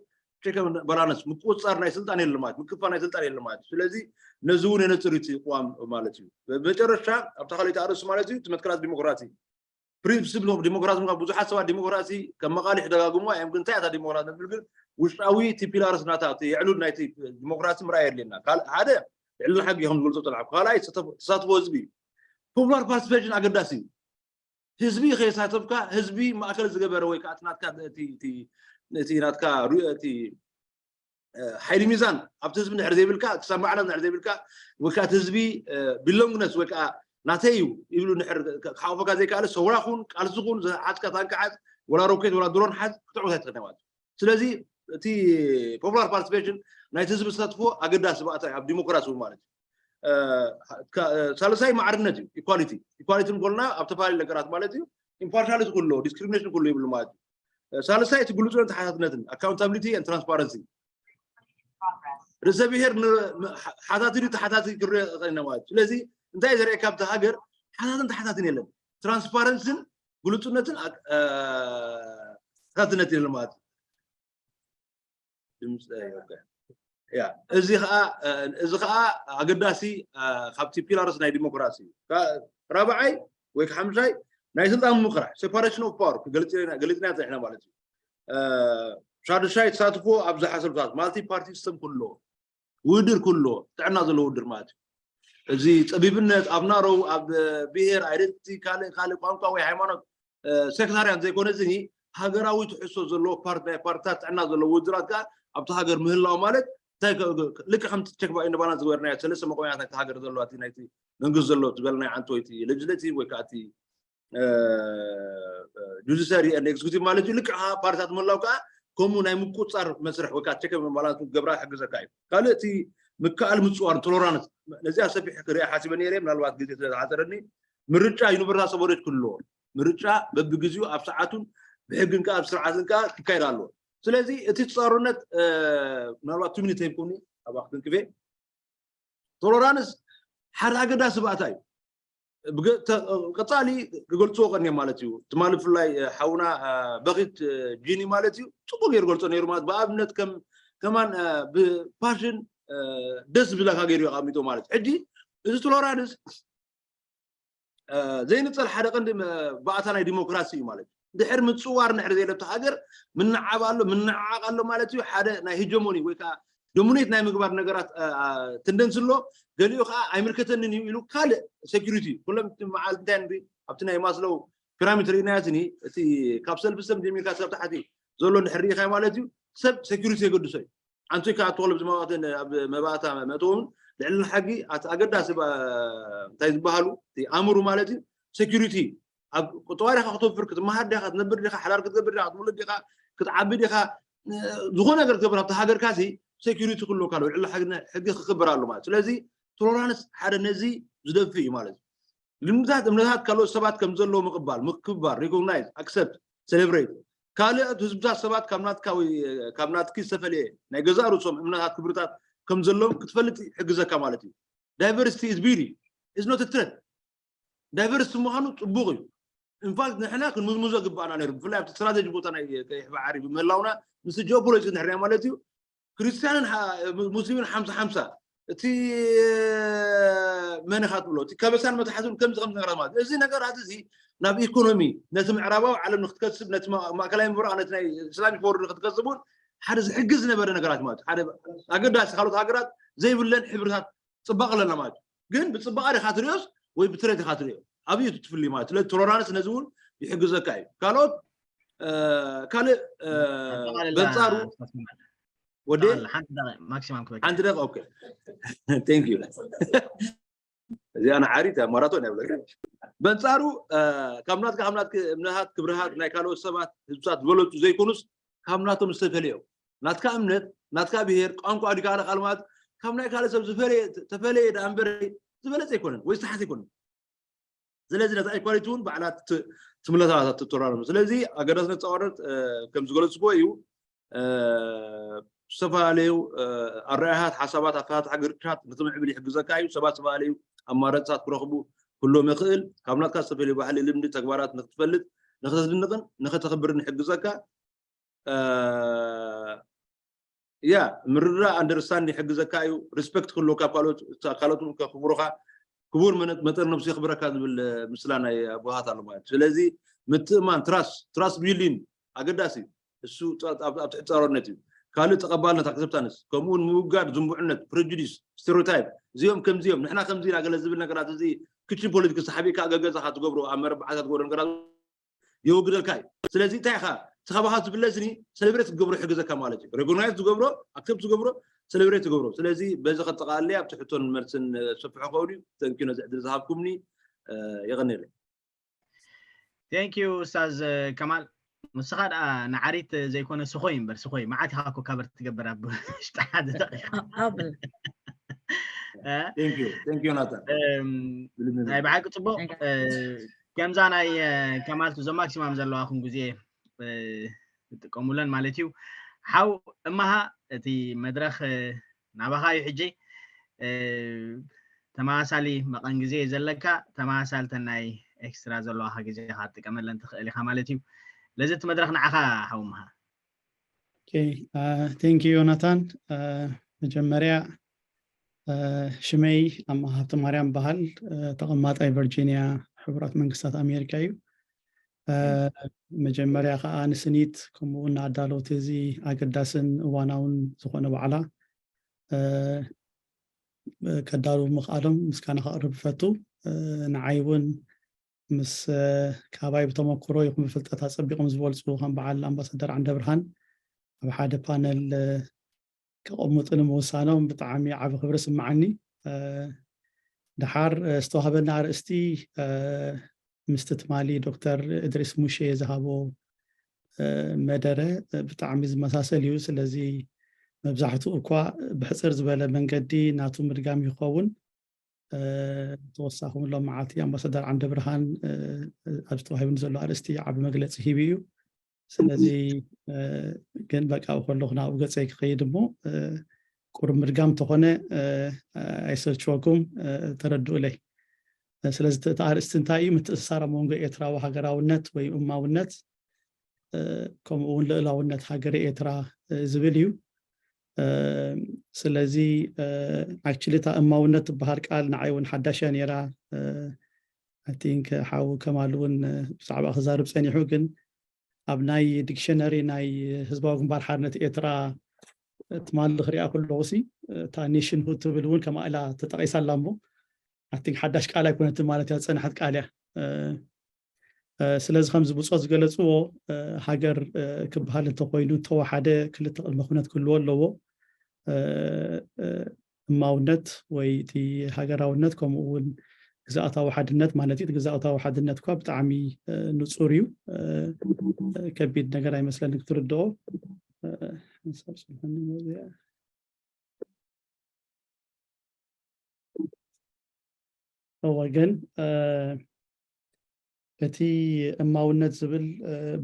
ቸክ ባላንስ ምቁፅፃር ናይ ስልጣን የለ ማለት ምክፋል ናይ ስልጣን የለ ማለት ስለዚ ነዚ እውን የነፅር እቲ ቅዋም ማለት እዩ። መጨረሻ ኣብታ ካልኦት ኣርእስቲ ማለት እዩ ትመትከላት ዲሞክራሲ ፕሪንስፕል ኦፍ ዲሞክራሲ ምኳ ብዙሓት ሰባት ዲሞክራሲ ከም መቃሊሕ ደጋግሞ እዮም ግን እንታይ እታ ዲሞክራሲ ንብል ግን ውሽጣዊ እቲ ፒላርስ ናታ እቲ የዕሉድ ናይቲ ዲሞክራሲ ምርኣይ የድልየና ሓደ ልዕልና ሕጊ ከም ዝገልፆ ፀናሕኩ ካልኣይ ተሳትፎ ህዝቢ እዩ። ፖፑላር ፓርቲሲፔሽን ኣገዳሲ እዩ። ህዝቢ ከየሳተፍካ ህዝቢ ማእከል ዝገበረ ወይ ከዓ ናትካ እቲ ናትካ እቲ ሓይሊ ሚዛን ኣብቲ ህዝቢ ንድሕር ዘይብልካ ክሳብ ማዕረ ንድሕር ዘይብልካ ወይ ከዓ እቲ ህዝቢ ቢሎንግነስ ወይ ከዓ ናተይ እዩ ይብሉ ንድሕር ክሓቆፈካ ዘይከኣለ ሰውራ ኩን ቃልሲ ኩን ዝሓዝካ ታንካ ሓዝ ወላ ሮኬት ወላ ድሮን ሓዝ ክትዕወት ኣይትኽእል ማለት እዩ። ስለዚ እቲ ፖፑላር ፓርቲሲፔሽን ናይቲ ህዝቢ ተሳትፎ ኣገዳሲ ባእታ ኣብ ዲሞክራሲ እውን ማለት እዩ። ሳልሳይ ማዕርነት እዩ። ኢኳሊቲ ኢኳሊቲ እንኮልና ኣብ ተፈላለዩ ነገራት ማለት እዩ። ኢምፓርሻሊቲ ኩሎ ዲስክሪሚኔሽን ኩሎ ይብሉ ማለት እዩ። ሳልሳይ እቲ ግሉፅነት ተሓታትነትን ኣካውንታብሊቲ ትራንስፓረንሲ ርእሰ ብሔር ሓታቲ ድዩ ተሓታቲ ክርእ ይኽእል ማለት እዩ። ስለዚ እንታይ ዘርእየካ ኣብቲ ሃገር ሓታትን ተሓታትን የለን። ትራንስፓረንስን ግሉፅነትን ተሓታትነት የለን ማለት እዩ። ድምፂ ያ እዚ ከዓ እዚ ከዓ ኣገዳሲ ካብቲ ፒላርስ ናይ ዲሞክራሲ እዩ። ራብዓይ ወይ ሓምሻይ ናይ ስልጣን ምምቕራሕ ሴፓሬሽን ኦፍ ፓወር ገሊፅና ፀኒሕና ማለት እዩ። ሻዱሻይ ተሳትፎ ኣብ ዝሓሰብታት ማልቲ ፓርቲ ሲስተም ክህልዎ ውድድር ክህልዎ ጥዕና ዘለዎ ውድድር ማለት እዩ። እዚ ፀቢብነት ኣብ ናረው ኣብ ብሄር ኣይደንቲ ካልእ ካልእ ቋንቋ ወይ ሃይማኖት ሴክታርያን ዘይኮነ እዚ ሃገራዊ ትሕዝቶ ዘለዎ ፓርቲ ናይ ፓርቲታት ጥዕና ዘለዎ ውድድራት ከዓ ኣብቲ ሃገር ምህላው ማለት እንታይ ከ- ከ- ልክዕ ከምቲ ቸክ ባይ ነባና ዝገበርናዮ ሰለስተ መቆሚያት ናይቲ ሃገር ዘለዎ እቲ ናይቲ መንግስቲ ዘሎ ዝበልናዮ ዓንቶ እቲ ሌጅስሌቲቭ ወይ ከዓ እቲ ጁዲሻሪ ኤክስኪዩቲቭ ማለት እዩ። ልክዕ ከዓ ፓርቲታት ምህላው ከዓ ከምኡ ናይ ምቁፃር መስርሕ ወይ ከዓ ቸክ ባላንስ ክትገብራ ክሕግዘካ እዩ። ካልእ እቲ ምክኣል ምፅዋር ቶሎራንስ ነዚኣ ሰፊሕ ክሪኣ ሓሲበ ነይረ ምናልባት ግዜ ስለ ዝሓፀረኒ ምርጫ ዩኒቨርሳል ሰቦሬት ክህልዎ ምርጫ በብግዜኡ ኣብ ሰዓቱን ብሕግን ከዓ ኣብ ስርዓትን ከዓ ክካየድ ኣለዎ። ስለዚ እቲ ተፃሩነት ምናልባት ቱ ሚኒት ተሂብኩኒ ኣባክትን ክፌ ቶሎራንስ ሓደ ኣገዳሲ ባእታ እዩ። ቀፃሊ ክገልፅዎ ቀኒዮም ማለት እዩ። ትማሊ ብፍላይ ሓውና በኺት ጂኒ ማለት እዩ ፅቡቅ ገይሩ ገልፆ ነይሩ ማለት ብኣብነት ከም ከማን ብፓሽን ደስ ዝብለካ ገይሩ ኣቐሚጦ ማለት ሕጂ እዚ ቶሎራንስ ዘይንፀል ሓደ ቀንዲ ባእታ ናይ ዲሞክራሲ እዩ ማለት እዩ። ድሕር ምፅዋር ንሕር ዘይለብቲ ሃገር ምንዓብ ኣሎ ምንዓዓቅ ኣሎ ማለት እዩ። ሓደ ናይ ሂጀሞኒ ወይ ከዓ ዶሚኔት ናይ ምግባር ነገራት ትንደንስ ኣሎ። ገሊኡ ከዓ ኣይምልከተንን እዩ ኢሉ ካልእ ሴኪሪቲ ኩሎም መዓልቲ እንታይ ንርኢ ኣብቲ ናይ ማስሎው ፒራሚድ ርኢናዮ ስኒ እቲ ካብ ሰልፊ ሰብ ጀሚርካ ሰብ ታሕቲ ዘሎ ንሕር ርኢኻ ማለት እዩ። ሰብ ሴኪሪቲ የገድሶ እዩ። ኣንቶይ ከዓ ተወለብ ዝማዋትን ኣብ መባእታ መእተውን ልዕልና ሕጊ ኣቲ ኣገዳሲ እንታይ ዝበሃሉ ኣእምሩ ማለት እዩ። ሴኪሪቲ ኣብ ቁጠባ ዲኻ ክትወፍር ክትመሃር ዲኻ ክትነብር ዲኻ ሓዳር ክትገብር ዲኻ ክትውልድ ዲኻ ክትዓቢ ዲኻ ዝኾነ ነገር ትገብር ኣብቲ ሃገርካ ሲ ሴኪሪቲ ክህልወካ ኣለዎ። ልዕሊ ሕጊ ክክበር ኣሎ ማለት ስለዚ ቶሎራንስ ሓደ ነዚ ዝደፍእ እዩ ማለት እዩ። ልምድታት እምነታት ካልኦት ሰባት ከም ዘለዎ ምቕባል ምክብባር ሪኮግናይዝ ኣክሰፕት ሴሌብሬት ካልኦት ህዝብታት ሰባት ካብ ናትካ ወይ ካብ ናትኪ ዝተፈለየ ናይ ገዛእ ርእሶም እምነታት ክብርታት ከም ዘለዎም ክትፈልጥ ይሕግዘካ ማለት እዩ። ዳይቨርሲቲ ኢዝ ቢዩቲ ኢዝ ኖት ትረት። ዳይቨርሲቲ ምዃኑ ፅቡቅ እዩ። ኢንፋክት ንሕና ክንምዝምዞ ግባኣና ነይሩ ብፍላይ ኣብቲ ስትራቴጂ ቦታ ናይ ቀይሕ ባሕሪ ብምህላውና ምስ ጂኦፖለቲክስ ንሕርያ ማለት እዩ። ክርስትያንን ሙስሊምን ሓምሳ ሓምሳ እቲ መን ኢኻ ትብሎ እቲ ከበሳን መትሓዝን ከምዚ ከም ነገራት ማለት እዚ ነገራት እዚ ናብ ኢኮኖሚ ነቲ ምዕራባዊ ዓለም ንክትከስብ ነቲ ማእከላይ ምብራቕ ነቲ ናይ እስላሚክ ወርልድ ንክትከስብ እውን ሓደ ዝሕግዝ ዝነበረ ነገራት ማለት ሓደ ኣገዳሲ ካልኦት ሃገራት ዘይብለን ሕብርታት ፅባቕ ኣለና ማለት ግን ብፅባቐ ዲኻ ትሪኦስ ወይ ብትረት ኢኻ ትሪኦ ኣብዩ ትፍልዩ ማለት ስለዚ ቶሎራንስ ነዚ እውን ይሕግዘካ እዩ ካልኦት ካልእ በንፃሩ ወደ ሓንቲ ደቂቃ ኦኬ ቴንክ ዩ እዚኣ ንዓሪት ማራቶን እያ ብለካ በንፃሩ ካብ ናትካ ካብ ናትክ እምነታት ክብርሃት ናይ ካልኦት ሰባት ህዝብታት ዝበለፁ ዘይኮኑስ ካብ ናቶም ዝተፈለዮ ናትካ እምነት ናትካ ብሄር ቋንቋ ዲካ ካልእ ማለት ካብ ናይ ካልእ ሰብ ዝፈለየ ተፈለየ ዳ እምበር ዝበለፀ ኣይኮነን ወይ ዝተሓት ኣይኮነን ስለዚ ነታ ኢኳሊቲ እውን ባዕላ ትምለሳታት ትተራረሙ ስለዚ ኣገዳስነት ፃዋረት ከም ዝገለፅዎ እዩ ዝተፈላለዩ ኣረኣያታት ሓሳባት ኣፈታት ግርጭታት ንክምዕብል ይሕግዘካ እዩ ሰባት ዝተፈላለዩ ኣማረፅታት ክረኽቡ ክሎም ይኽእል ካብ ናትካ ዝተፈላለዩ ባህሊ ልምዲ ተግባራት ንክትፈልጥ ንክተድንቕን ንክተኽብርን ይሕግዘካ ያ ምርዳእ ኣንደርስታንድ ይሕግዘካ እዩ ሪስፐክት ክህልወካ ካልኦት ካልኦት ከኽብሩካ ክቡር መጠን ነብሱ የኽብረካ ዝብል ምስላ ናይ ኣቦሃት ኣሎ ማለት ስለዚ ምትእማን ትራስ ትራስ ቢልዲን ኣገዳሲ እዩ እሱ ኣብ ትሕቲ ፃሮነት እዩ ካልእ ተቐባልነት ኣክሰፕታንስ ከምኡውን ምውጋድ ዝንቡዕነት ፕሬጁዲስ ስቴሪዮታይፕ እዚኦም ከምዚኦም ንሕና ከምዚ ኢና ገለ ዝብል ነገራት እዚ ክችን ፖለቲክስ ሓቢእካ ገገዛኻ ትገብሮ ኣብ መረባዕታት ትገብሮ ነገራት የወግደልካ እዩ ስለዚ እንታይ ኢኻ ስኻባኻ ዝብለስኒ ሰለብሬት ክትገብሮ ይሕግዘካ ማለት እዩ ሬኮግናይዝ ትገብሮ ኣክሰፕት ትገብሮ ሰለብሬት ትገብሮ ስለዚ በዚ ከጠቃለየ ኣብቲ ሕቶን መልስን ሰፍሖ ከውድ እዩ ተንኪ ነዚ ዕድል ዝሃብኩምኒ የቀኒለይ ቴንክ ዩ ኡስታዝ ከማል ንስኻ ደኣ ንዓሪት ዘይኮነ ስኾይ እምበር ስኾይ መዓት ኢኻ ኮ ካቨር ትገብር ኣብ ውሽጢ ሓደ ደቂቃ ኣብል Thank you, thank you, Nathan። ናይ ብሓቂ ጽቡቕ። ከምዛ ናይ ከማልቱ ዞም ማክሲማም ዘለዋኹም ግዜ ትጥቀሙለን ማለት እዩ። ሓው እማሃ፣ እቲ መድረኽ ናባኻ እዩ ሕጂ። ተመሳሳሊ መቐን ግዜ ዘለካ፣ ተመሳሳልተን ናይ ኤክስትራ ዘለዋኻ ግዜ ክትጥቀመለን ትኽእል ኢኻ ማለት እዩ። ለዚ እቲ መድረኽ ንዓኻ ሓው እማሃ። ቴንክ ዩ ዮናታን። መጀመርያ ሽመይ ኣማ ሃብተ ማርያም በሃል፣ ተቐማጣይ ቨርጂኒያ፣ ሕቡራት መንግስታት ኣሜሪካ እዩ። መጀመርያ ከዓ ንስኒት፣ ከምኡ እውን ንኣዳለውቲ እዚ ኣገዳስን እዋናውን ዝኾነ ባዕላ ከዳሉ ምኽኣሎም ምስጋና ከቕርብ ይፈቱ። ንዓይ እውን ምስ ካባይ ብተመክሮ ይኹን ብፍልጠት ኣጸቢቖም ዝበልጹ ከም በዓል ኣምባሳደር ዓንደብርሃን ኣብ ሓደ ፓነል ከቐምጡ ንምውሳኖም ብጣዕሚ ዓቢ ክብሪ ስምዓኒ። ድሓር ዝተዋህበና ኣርእስቲ ምስቲ ትማሊ ዶክተር እድሪስ ሙሼ ዝሃቦ መደረ ብጣዕሚ ዝመሳሰል እዩ። ስለዚ መብዛሕትኡ እኳ ብሕፅር ዝበለ መንገዲ ናቱ ምድጋም ይኸውን። ተወሳኺ እውን ሎም መዓልቲ ኣምባሳደር ዓንደብርሃን ኣብዚ ተዋሂቡኒ ዘሎ ኣርእስቲ ዓቢ መግለፂ ሂቡ እዩ። ስለዚ ግን በቃ ከለኹ ናብኡ ገፀይ ክኸይድ እሞ ቁሩብ ምድጋም እንተኾነ ኣይሰልችወኩም፣ ተረድኡለይ። ስለዚ እቲ ኣርእስቲ እንታይ እዩ? ምትእስሳር ኣብ መንጎ ኤርትራዊ ሃገራውነት ወይ እማውነት ከምኡ እውን ልእላውነት ሃገረ ኤርትራ ዝብል እዩ። ስለዚ ኣክቹሊ እታ እማውነት ትበሃል ቃል ንዓይ እውን ሓዳሽ እያ ነይራ። ኣይ ቲንክ ሓው ከማል እውን ብዛዕባ ክዛርብ ፀኒሑ፣ ግን ኣብ ናይ ዲክሽነሪ ናይ ህዝባዊ ግንባር ሓርነት ኤርትራ ትማሊ ክሪኣ ከለኹ ሲ እታ ኔሽንሁድ ትብል እውን ከምኣ ኢላ ተጠቒሳ ኣላ እሞ ኣይ ቲንክ ሓዳሽ ቃል ኣይኮነትን ማለት እያ፣ ዝፀንሐት ቃል እያ። ስለዚ ከምዚ ብፆት ዝገለፅዎ ሃገር ክበሃል እንተኮይኑ እንተወሓደ ክልተ ቅድመ ኩነት ክህልዎ ኣለዎ። እማውነት ወይ እቲ ሃገራውነት ከምኡ እውን ግዛኣታዊ ሓድነት ማለት እዩ። እቲ ግዛኣታዊ ሓድነት እኳ ብጣዕሚ ንፁር እዩ። ከቢድ ነገር ኣይመስለኒ ክትርድኦ። እወ፣ ግን እቲ እማውነት ዝብል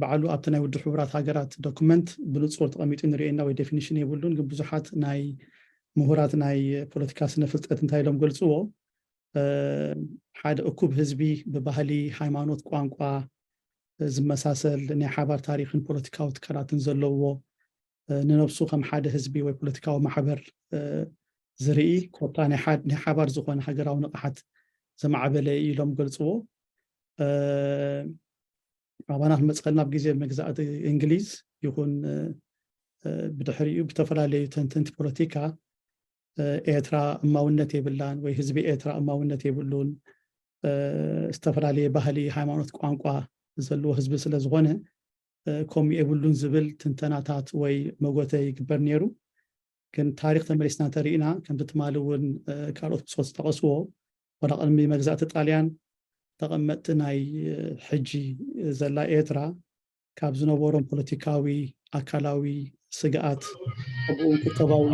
ባዕሉ ኣብቲ ናይ ውድብ ሕቡራት ሃገራት ዶክመንት ብንፁር ተቐሚጡ ንሪኦ ኢና ወይ ዴፊኒሽን የብሉን። ግን ብዙሓት ናይ ምሁራት ናይ ፖለቲካ ስነ ፍልጠት እንታይ ኢሎም ገልፅዎ፣ ሓደ እኩብ ህዝቢ ብባህሊ፣ ሃይማኖት፣ ቋንቋ ዝመሳሰል ናይ ሓባር ታሪክን ፖለቲካዊ ትካላትን ዘለዎ ንነብሱ ከም ሓደ ህዝቢ ወይ ፖለቲካዊ ማሕበር ዝርኢ ኮታ ናይ ሓባር ዝኾነ ሃገራዊ ንቕሓት ዘማዕበለ ኢሎም ገልፅዎ። ኣባና ክመፅኸልና ኣብ ግዜ መግዛእቲ እንግሊዝ ይኹን ብድሕሪኡ ብተፈላለዩ ተንተንቲ ፖለቲካ ኤርትራ እማውነት የብላን ወይ ህዝቢ ኤርትራ እማውነት የብሉን፣ ዝተፈላለየ ባህሊ፣ ሃይማኖት፣ ቋንቋ ዘለዎ ህዝቢ ስለ ዝኾነ ከምኡ የብሉን ዝብል ትንተናታት ወይ መጎተ ይግበር ነይሩ። ግን ታሪክ ተመሊስና እንተሪእና ከምቲ ትማሊ እውን ካልኦት ብፆት ዝጠቐስዎ ዋላ ቅድሚ መግዛእቲ ጣልያን ተቐመጥቲ ናይ ሕጂ ዘላ ኤርትራ ካብ ዝነበሮም ፖለቲካዊ፣ ኣካላዊ ስግኣት ከምኡ እውን ቁጠባዊ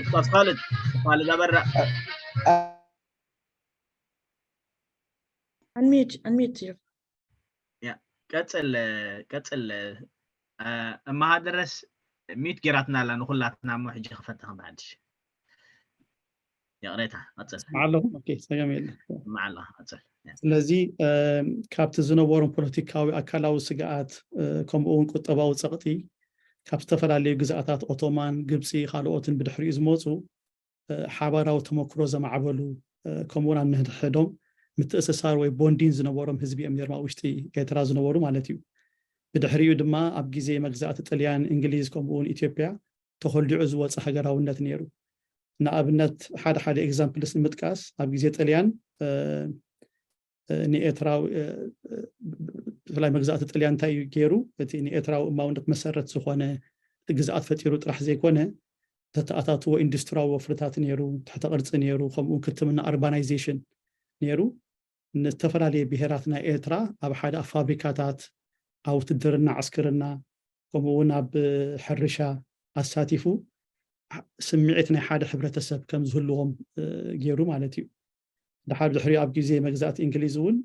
ኡስታዝ ካልድ ካልድ ኣበራ ኣንሚት ኣንሚት እዩ። ቀፅል ቀፅል። እማሃ ድረስ ሚት ጌራትና ኣላ ንኩላትና እሞ ሕጂ ክፈትኸ ብሓድሽ። ይቕሬታ ቀፅል። ኣለኹ። ኦኬ፣ ፀገም የለ። ማዓላ ቀፅል። ስለዚ ካብቲ ዝነበሮም ፖለቲካዊ ኣካላዊ ስግኣት ከምኡ እውን ቁጠባዊ ፀቕጢ ካብ ዝተፈላለዩ ግዝኣታት ኦቶማን ግብፂ ካልኦትን ብድሕሪኡ ዝመፁ ሓባራዊ ተመክሮ ዘማዕበሉ ከምኡውን ኣብ ንሕድሕዶም ምትእስሳር ወይ ቦንዲን ዝነበሮም ህዝቢ እዮም ነርማ ውሽጢ ኤርትራ ዝነበሩ ማለት እዩ። ብድሕሪኡ ድማ ኣብ ግዜ መግዛእቲ ጥልያን እንግሊዝ ከምኡውን ኢትዮጵያ ተኾልዲዑ ዝወፀ ሃገራውነት ነይሩ። ንኣብነት ሓደ ሓደ ኤግዛምፕልስ ንምጥቃስ ኣብ ግዜ ጥልያን ንኤርትራዊ ብፍላይ መግዛእቲ ጥልያን እንታይ እዩ ገይሩ? እቲ ንኤርትራዊ እማውነት መሰረት ዝኾነ ግዝኣት ፈጢሩ ጥራሕ ዘይኮነ ተተኣታትዎ ኢንዱስትሪያዊ ወፍርታት ነይሩ፣ ትሕተ ቅርፂ ነይሩ፣ ከምኡ ክትምና ኣርባናይዜሽን ነይሩ። ንዝተፈላለየ ብሄራት ናይ ኤርትራ ኣብ ሓደ ኣብ ፋብሪካታት፣ ኣብ ውትድርና፣ ዕስክርና፣ ከምኡ እውን ኣብ ሕርሻ ኣሳቲፉ ስምዒት ናይ ሓደ ሕብረተሰብ ከም ዝህልዎም ገይሩ ማለት እዩ። ድሓር ድሕሪኡ ኣብ ግዜ መግዛእቲ እንግሊዝ እውን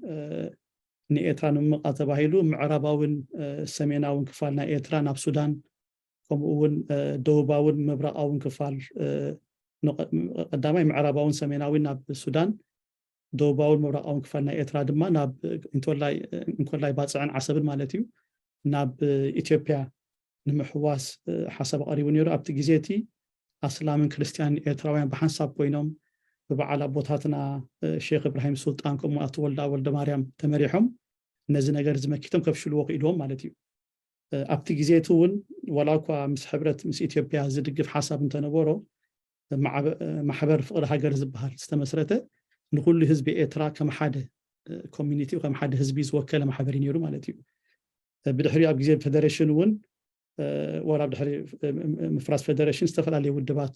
ንኤርትራ ንምምቓ ተባሂሉ ምዕራባውን ሰሜናውን ክፋል ናይ ኤርትራ ናብ ሱዳን፣ ከምኡ እውን ደቡባውን ምብራቓውን ክፋል፣ ቀዳማይ ምዕራባውን ሰሜናዊ ናብ ሱዳን፣ ደቡባውን ምብራቓውን ክፋል ናይ ኤርትራ ድማ ናብ እንኮላይ ባጽዕን ዓሰብን ማለት እዩ፣ ናብ ኢትዮጵያ ንምሕዋስ ሓሳብ ኣቕሪቡ ነይሩ። ኣብቲ ግዜ እቲ ኣስላምን ክርስትያንን ኤርትራውያን ብሓንሳብ ኮይኖም ብበዓል ኣቦታትና ሼክ እብራሂም ሱልጣን ከምኡ ኣቶ ወልዳ ወልደ ማርያም ተመሪሖም ነዚ ነገር ዝመኪቶም ከፍሽልዎ ክኢልዎም ማለት እዩ። ኣብቲ ግዜ እቲ እውን ዋላ እኳ ምስ ሕብረት ምስ ኢትዮጵያ ዝድግፍ ሓሳብ እንተነበሮ ማሕበር ፍቕሪ ሃገር ዝበሃል ዝተመስረተ ንኩሉ ህዝቢ ኤርትራ ከም ሓደ ኮሚኒቲ ከም ሓደ ህዝቢ ዝወከለ ማሕበር እዩ ነይሩ ማለት እዩ። ብድሕሪ ኣብ ግዜ ፌደሬሽን እውን ዋላ ድሕሪ ምፍራስ ፌደሬሽን ዝተፈላለዩ ውድባት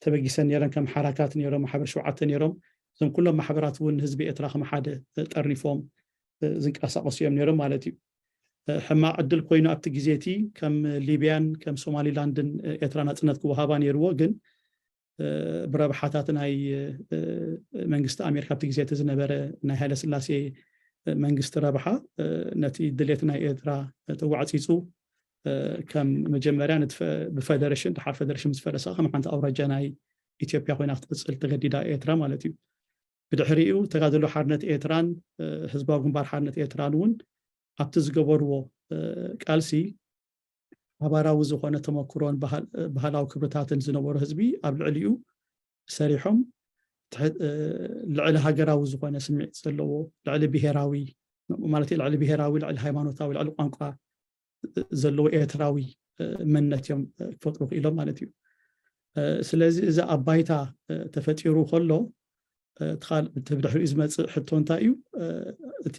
ተበጊሰን ነይረን፣ ከም ሓራካት ነይሮም፣ ማሕበር ሸውዓተ ነይሮም። እዞም ኩሎም ማሕበራት እውን ንህዝቢ ኤርትራ ከም ሓደ ጠርኒፎም ዝንቀሳቀሱ እዮም ነይሮም ማለት እዩ። ሕማቅ ዕድል ኮይኑ ኣብቲ ግዜ እቲ ከም ሊብያን ከም ሶማሊላንድን ኤርትራ ናጽነት ክወሃባ ነይርዎ፣ ግን ብረብሓታት ናይ መንግስቲ ኣሜሪካ ኣብቲ ግዜ እቲ ዝነበረ ናይ ሃይለ ስላሴ መንግስቲ ረብሓ ነቲ ድሌት ናይ ኤርትራ ተዋዕፂፁ ከም መጀመርያ ብፈደረሽን ድሓር ፈደረሽን ምስ ፈረሳ ከም ሓንቲ ኣውራጃ ናይ ኢትዮጵያ ኮይና ክትቅፅል ተገዲዳ ኤርትራ ማለት እዩ። ብድሕሪኡ ተጋድሎ ሓርነት ኤርትራን ህዝባዊ ግንባር ሓርነት ኤርትራን እውን ኣብቲ ዝገበርዎ ቃልሲ ሓባራዊ ዝኾነ ተመክሮን ባህላዊ ክብርታትን ዝነበሮ ህዝቢ ኣብ ልዕሊኡ ሰሪሖም ልዕሊ ሃገራዊ ዝኾነ ስምዒት ዘለዎ ልዕሊ ብሄራዊ ማለት ልዕሊ ብሄራዊ ልዕሊ ሃይማኖታዊ ልዕሊ ቋንቋ ዘለዎ ኤርትራዊ መንነት እዮም ክፈጥሩ ክኢሎም ማለት እዩ። ስለዚ እዚ ኣብ ባይታ ተፈጢሩ ከሎ እቲ ብድሕሪኡ ዝመፅእ ሕቶ እንታይ እዩ? እቲ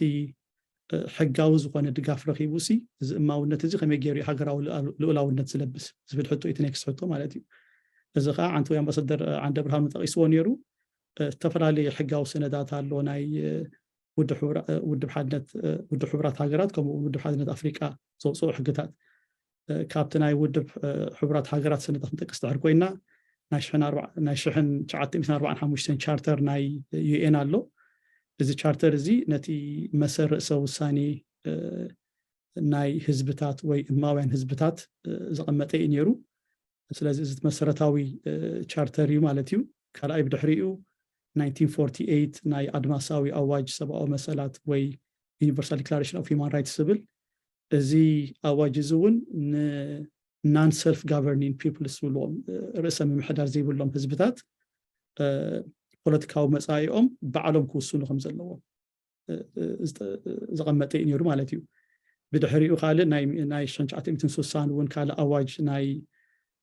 ሕጋዊ ዝኾነ ድጋፍ ረኺቡ ሲ እዚ እማውነት እዚ ከመይ ገይሩ እዩ ሃገራዊ ልኡላውነት ዝለብስ ዝብል ሕቶ እቲ ኔክስት ሕቶ ማለት እዩ። እዚ ከዓ ዓንተዊ ኣምባሳደር ዓንደ ብርሃኑ ጠቂስዎ ነይሩ። ዝተፈላለየ ሕጋዊ ሰነዳት ኣሎ ናይ ውድብ ሓድነት ውድብ ሕቡራት ሃገራት ከምኡ ውድብ ሓድነት ኣፍሪቃ ዘውፅኦ ሕግታት ካብቲ ናይ ውድብ ሕቡራት ሃገራት ሰነዳት ንጠቅስ ድሕር ኮይና ናይ ሽሕን ትሽዓተ ሚእትን ኣርባዓን ሓሙሽተን ቻርተር ናይ ዩኤን ኣሎ። እዚ ቻርተር እዚ ነቲ መሰል ርእሰ ውሳኔ ናይ ህዝብታት ወይ እማውያን ህዝብታት ዘቐመጠ እዩ ነይሩ። ስለዚ እዚ መሰረታዊ ቻርተር እዩ ማለት እዩ። ካልኣይ ብድሕሪኡ ናይንቲን ፎርቲ ኤይት ናይ ኣድማሳዊ ኣዋጅ ሰብኣዊ መሰላት ወይ ዩኒቨርሳል ዲክላሬሽን ኦፍ ሂማን ራይትስ ዝብል እዚ ኣዋጅ እዚ እውን ንናን ሰልፍ ጋቨርኒንግ ፒፕልስ ዝብልዎም ርእሰ ምምሕዳር ዘይብሎም ህዝብታት ፖለቲካዊ መፃኢኦም ባዕሎም ክውስኑ ከም ዘለዎም ዘቐመጠ እዩ ነይሩ ማለት እዩ። ብድሕሪኡ ካልእ ናይ ሽሕን ትሽዓተ ሚእትን ስሳን እውን ካልእ ኣዋጅ ናይ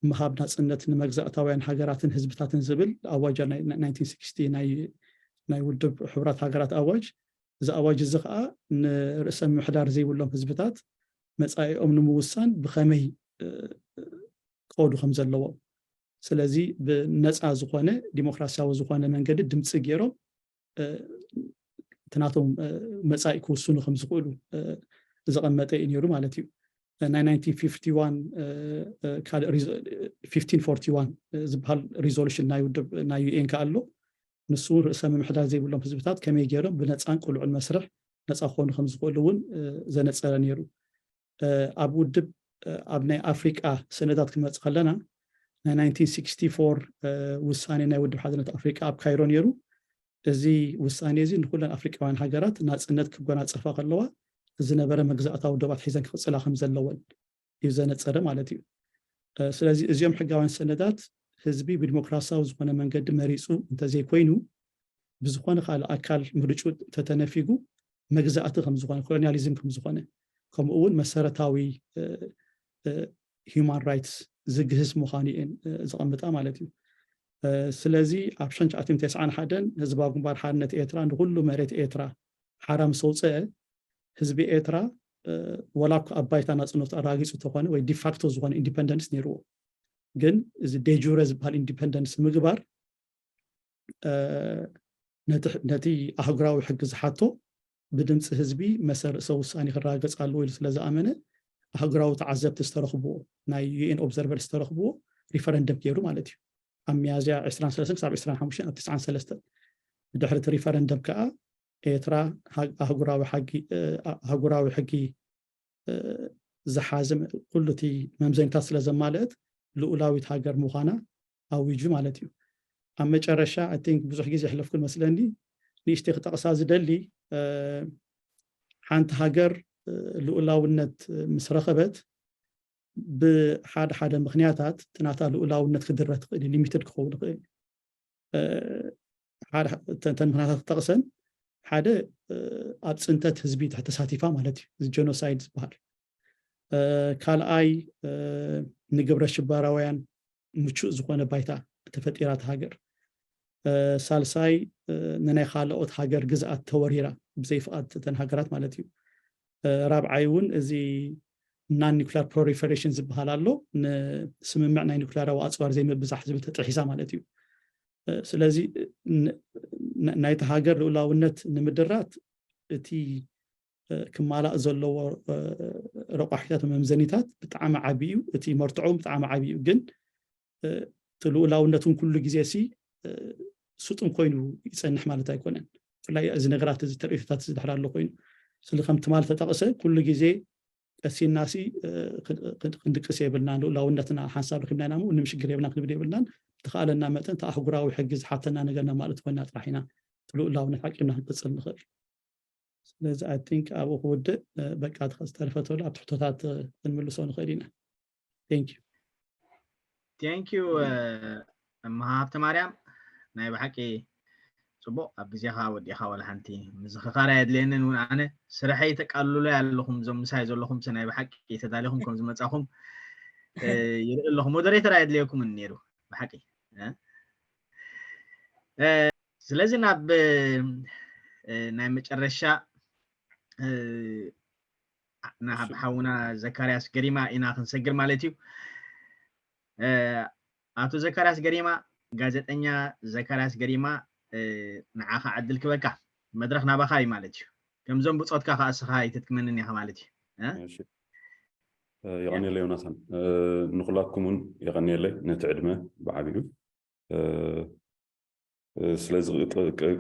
ምሃብ ናፅነት ንመግዛእታውያን ሃገራትን ህዝብታትን ዝብል ኣዋጅ ናይ ውድብ ሕቡራት ሃገራት ኣዋጅ። እዚ ኣዋጅ እዚ ከዓ ንርእሰ ምምሕዳር ዘይብሎም ህዝብታት መፃኢኦም ንምውሳን ብኸመይ ክኸዱ ከም ዘለዎም፣ ስለዚ ብነፃ ዝኾነ ዲሞክራሲያዊ ዝኾነ መንገዲ ድምፂ ገይሮም እቲ ናቶም መፃኢ ክውስኑ ከም ዝኽእሉ ዘቐመጠ እዩ ነይሩ ማለት እዩ። ናይ ናይንቲን ፊፍቲ ዋን ካልእ ፊፍቲን ፎርቲ ዋን ዝበሃል ሪዞሉሽን ናይ ውድብ ናይ ዩኤን ከ ኣሎ። ንሱ እውን ርእሰ ምምሕዳር ዘይብሎም ህዝብታት ከመይ ገይሮም ብነፃን ቅሉዕን መስርሕ ነፃ ክኾኑ ከም ዝኽእሉ እውን ዘነፀረ ነይሩ። ኣብ ውድብ ኣብ ናይ ኣፍሪቃ ሰነዳት ክንመፅእ ከለና ናይ ናይንቲን ሲክስቲ ፎር ውሳኔ ናይ ውድብ ሓድነት ኣፍሪቃ ኣብ ካይሮ ነይሩ። እዚ ውሳኔ እዚ ንኩለን ኣፍሪቃውያን ሃገራት ናፅነት ክጎናፀፋ ከለዋ ዝነበረ መግዛእታዊ ዶባት ሒዘን ክቕፅላ ከም ዘለወን እዩ ዘነፀረ ማለት እዩ። ስለዚ እዚኦም ሕጋውያን ሰነዳት ህዝቢ ብዲሞክራሲያዊ ዝኾነ መንገዲ መሪፁ እንተዘይኮይኑ ብዝኾነ ካልእ ኣካል ምርጩ ተተነፊጉ መግዛእቲ ከም ዝኾነ ኮሎኒያሊዝም ከም ዝኾነ ከምኡ እውን መሰረታዊ ሂማን ራይትስ ዝግህስ ምዃኑ እየን ዘቐምጣ ማለት እዩ። ስለዚ ኣብ ሽሕን ትሽዓተ ሚእትን ተስዓን ሓደን ህዝባዊ ግንባር ሓርነት ኤርትራ ንኩሉ መሬት ኤርትራ ሓራ ምስ ኣውፀአ ህዝቢ ኤርትራ ወላ እኳ ኣብ ባይታ ናፅነቱ ኣረጋጊፁ እንተኾነ ወይ ዲፋክቶ ዝኾነ ኢንዲፐንደንስ ነይርዎ፣ ግን እዚ ዴጁረ ዝበሃል ኢንዲፐንደንስ ምግባር ነቲ ኣህጉራዊ ሕጊ ዝሓቶ ብድምፂ ህዝቢ መሰል ርእሰ ውሳኔ ክረጋገፅ ኣለዎ ኢሉ ስለ ዝኣመነ ኣህጉራዊ ተዓዘብቲ ዝተረኽብዎ፣ ናይ ዩ ኤን ኦብዘርቨር ዝተረኽብዎ ሪፈረንደም ገይሩ ማለት እዩ። ኣብ ሚያዝያ ዕስራን ሰለስተን ክሳብ ዕስራን ሓሙሽተን ኣብ ትስዓን ሰለስተን። ብድሕሪ እቲ ሪፈረንደም ከዓ ኤርትራ ኣህጉራዊ ሕጊ ዝሓዘ ኩሉ እቲ መምዘኒታት ስለ ዘማልአት ልኡላዊት ሃገር ምዃና ኣዊጁ ማለት እዩ። ኣብ መጨረሻ I think ብዙሕ ግዜ የሕለፍኩ መስለኒ፣ ንእሽተይ ክጠቕሳ ዝደሊ፣ ሓንቲ ሃገር ልኡላውነት ምስ ረኸበት ብሓደ ሓደ ምኽንያታት እቲ ናታ ልኡላውነት ክድረ ትኽእል እዩ፣ ሊሚትድ ክኸውን ይኽእል እዩ። እተን ምኽንያታት ክጠቕሰን፣ ሓደ ኣብ ፅንተት ህዝቢ ተሳቲፋ ማለት እዩ፣ እዚ ጀኖሳይድ ዝበሃል። ካልኣይ ንግብረ ሽበራውያን ምቹእ ዝኾነ ባይታ ተፈጢራ እታ ሃገር። ሳልሳይ ንናይ ካልኦት ሃገር ግዝኣት ተወሪራ ብዘይ ፍቓድ እተን ሃገራት ማለት እዩ። ራብዓይ እውን እዚ ናን ኒኩላር ፕሮሊፈሬሽን ዝበሃል ኣሎ፣ ንስምምዕ ናይ ኒኩላራዊ ኣፅዋር ዘይምብዛሕ ዝብል ተጥሒሳ ማለት እዩ። ስለዚ ናይቲ ሃገር ልኡላውነት ንምድራት እቲ ክማላእ ዘለዎ ረቋሒታት መምዘኒታት ብጣዕሚ ዓቢ እዩ። እቲ መርትዖ ብጣዕሚ ዓቢ እዩ፣ ግን እቲ ልኡላውነትን ኩሉ ግዜ ሲ ስጡም ኮይኑ ይጸንሕ ማለት ኣይኮነን። ብፍላይ እዚ ነገራት እዚ ተርእዮታት እዚ ድሕር ኣሎ ኮይኑ ስለ ከም ትማል ተጠቕሰ ኩሉ ግዜ ቀሲንና ሲ ክንድቅስ የብልናን፣ ልኡላውነትና ሓንሳብ ረኪብና ኢና እሞ ምንም ሽግር የብልናን ክንብል የብልናን። ብተኻእለና መጠን እቲ ኣህጉራዊ ሕጊ ዝሓተና ነገር ነማልእ ኮይና ጥራሕ ኢና ልኡላውነት ዓቂብና ክንቅጽል ንኽእል። ስለዚ I think ኣብኡ ክውድእ፣ በቃ ዝተረፈ ተሎ ኣብ ትሕቶታት ክንምልሶ ንኽእል ኢና። Thank you። Thank you። እመሃ ሃብተ ማርያም፣ ናይ ብሓቂ ጽቡቕ፣ ኣብ ግዜኻ ወዲኻ ዋላ ሓንቲ ምዝኽኻር ኣየድልየንን። እውን ኣነ ስርሐይ ተቃልሉለይ ኣለኹም፣ እዞም ምሳይ ዘለኹም ናይ ብሓቂ ተዳሊኹም ከም ዝመጻኹም ይርኢ ኣለኹ። ሞደሬተር ኣየድልየኩምን ነይሩ ብሓቂ። ስለዚ ናብ ናይ መጨረሻ ናብ ሓውና ዘካርያስ ገሪማ ኢና ክንሰግር ማለት እዩ። ኣቶ ዘካርያስ ገሪማ፣ ጋዜጠኛ ዘካርያስ ገሪማ፣ ንዓኻ ዕድል ክበካ፣ መድረኽ ናባኻ እዩ ማለት እዩ። ከምዞም ብጾትካ ከኣ እስኻ ኣይትጥቅመንን ኢኻ ማለት እዩ። የቐንየለይ ዮናታን፣ ንኩላትኩም እውን የቐንየለይ ነቲ ዕድመ ብዓቢኡ። ስለዚ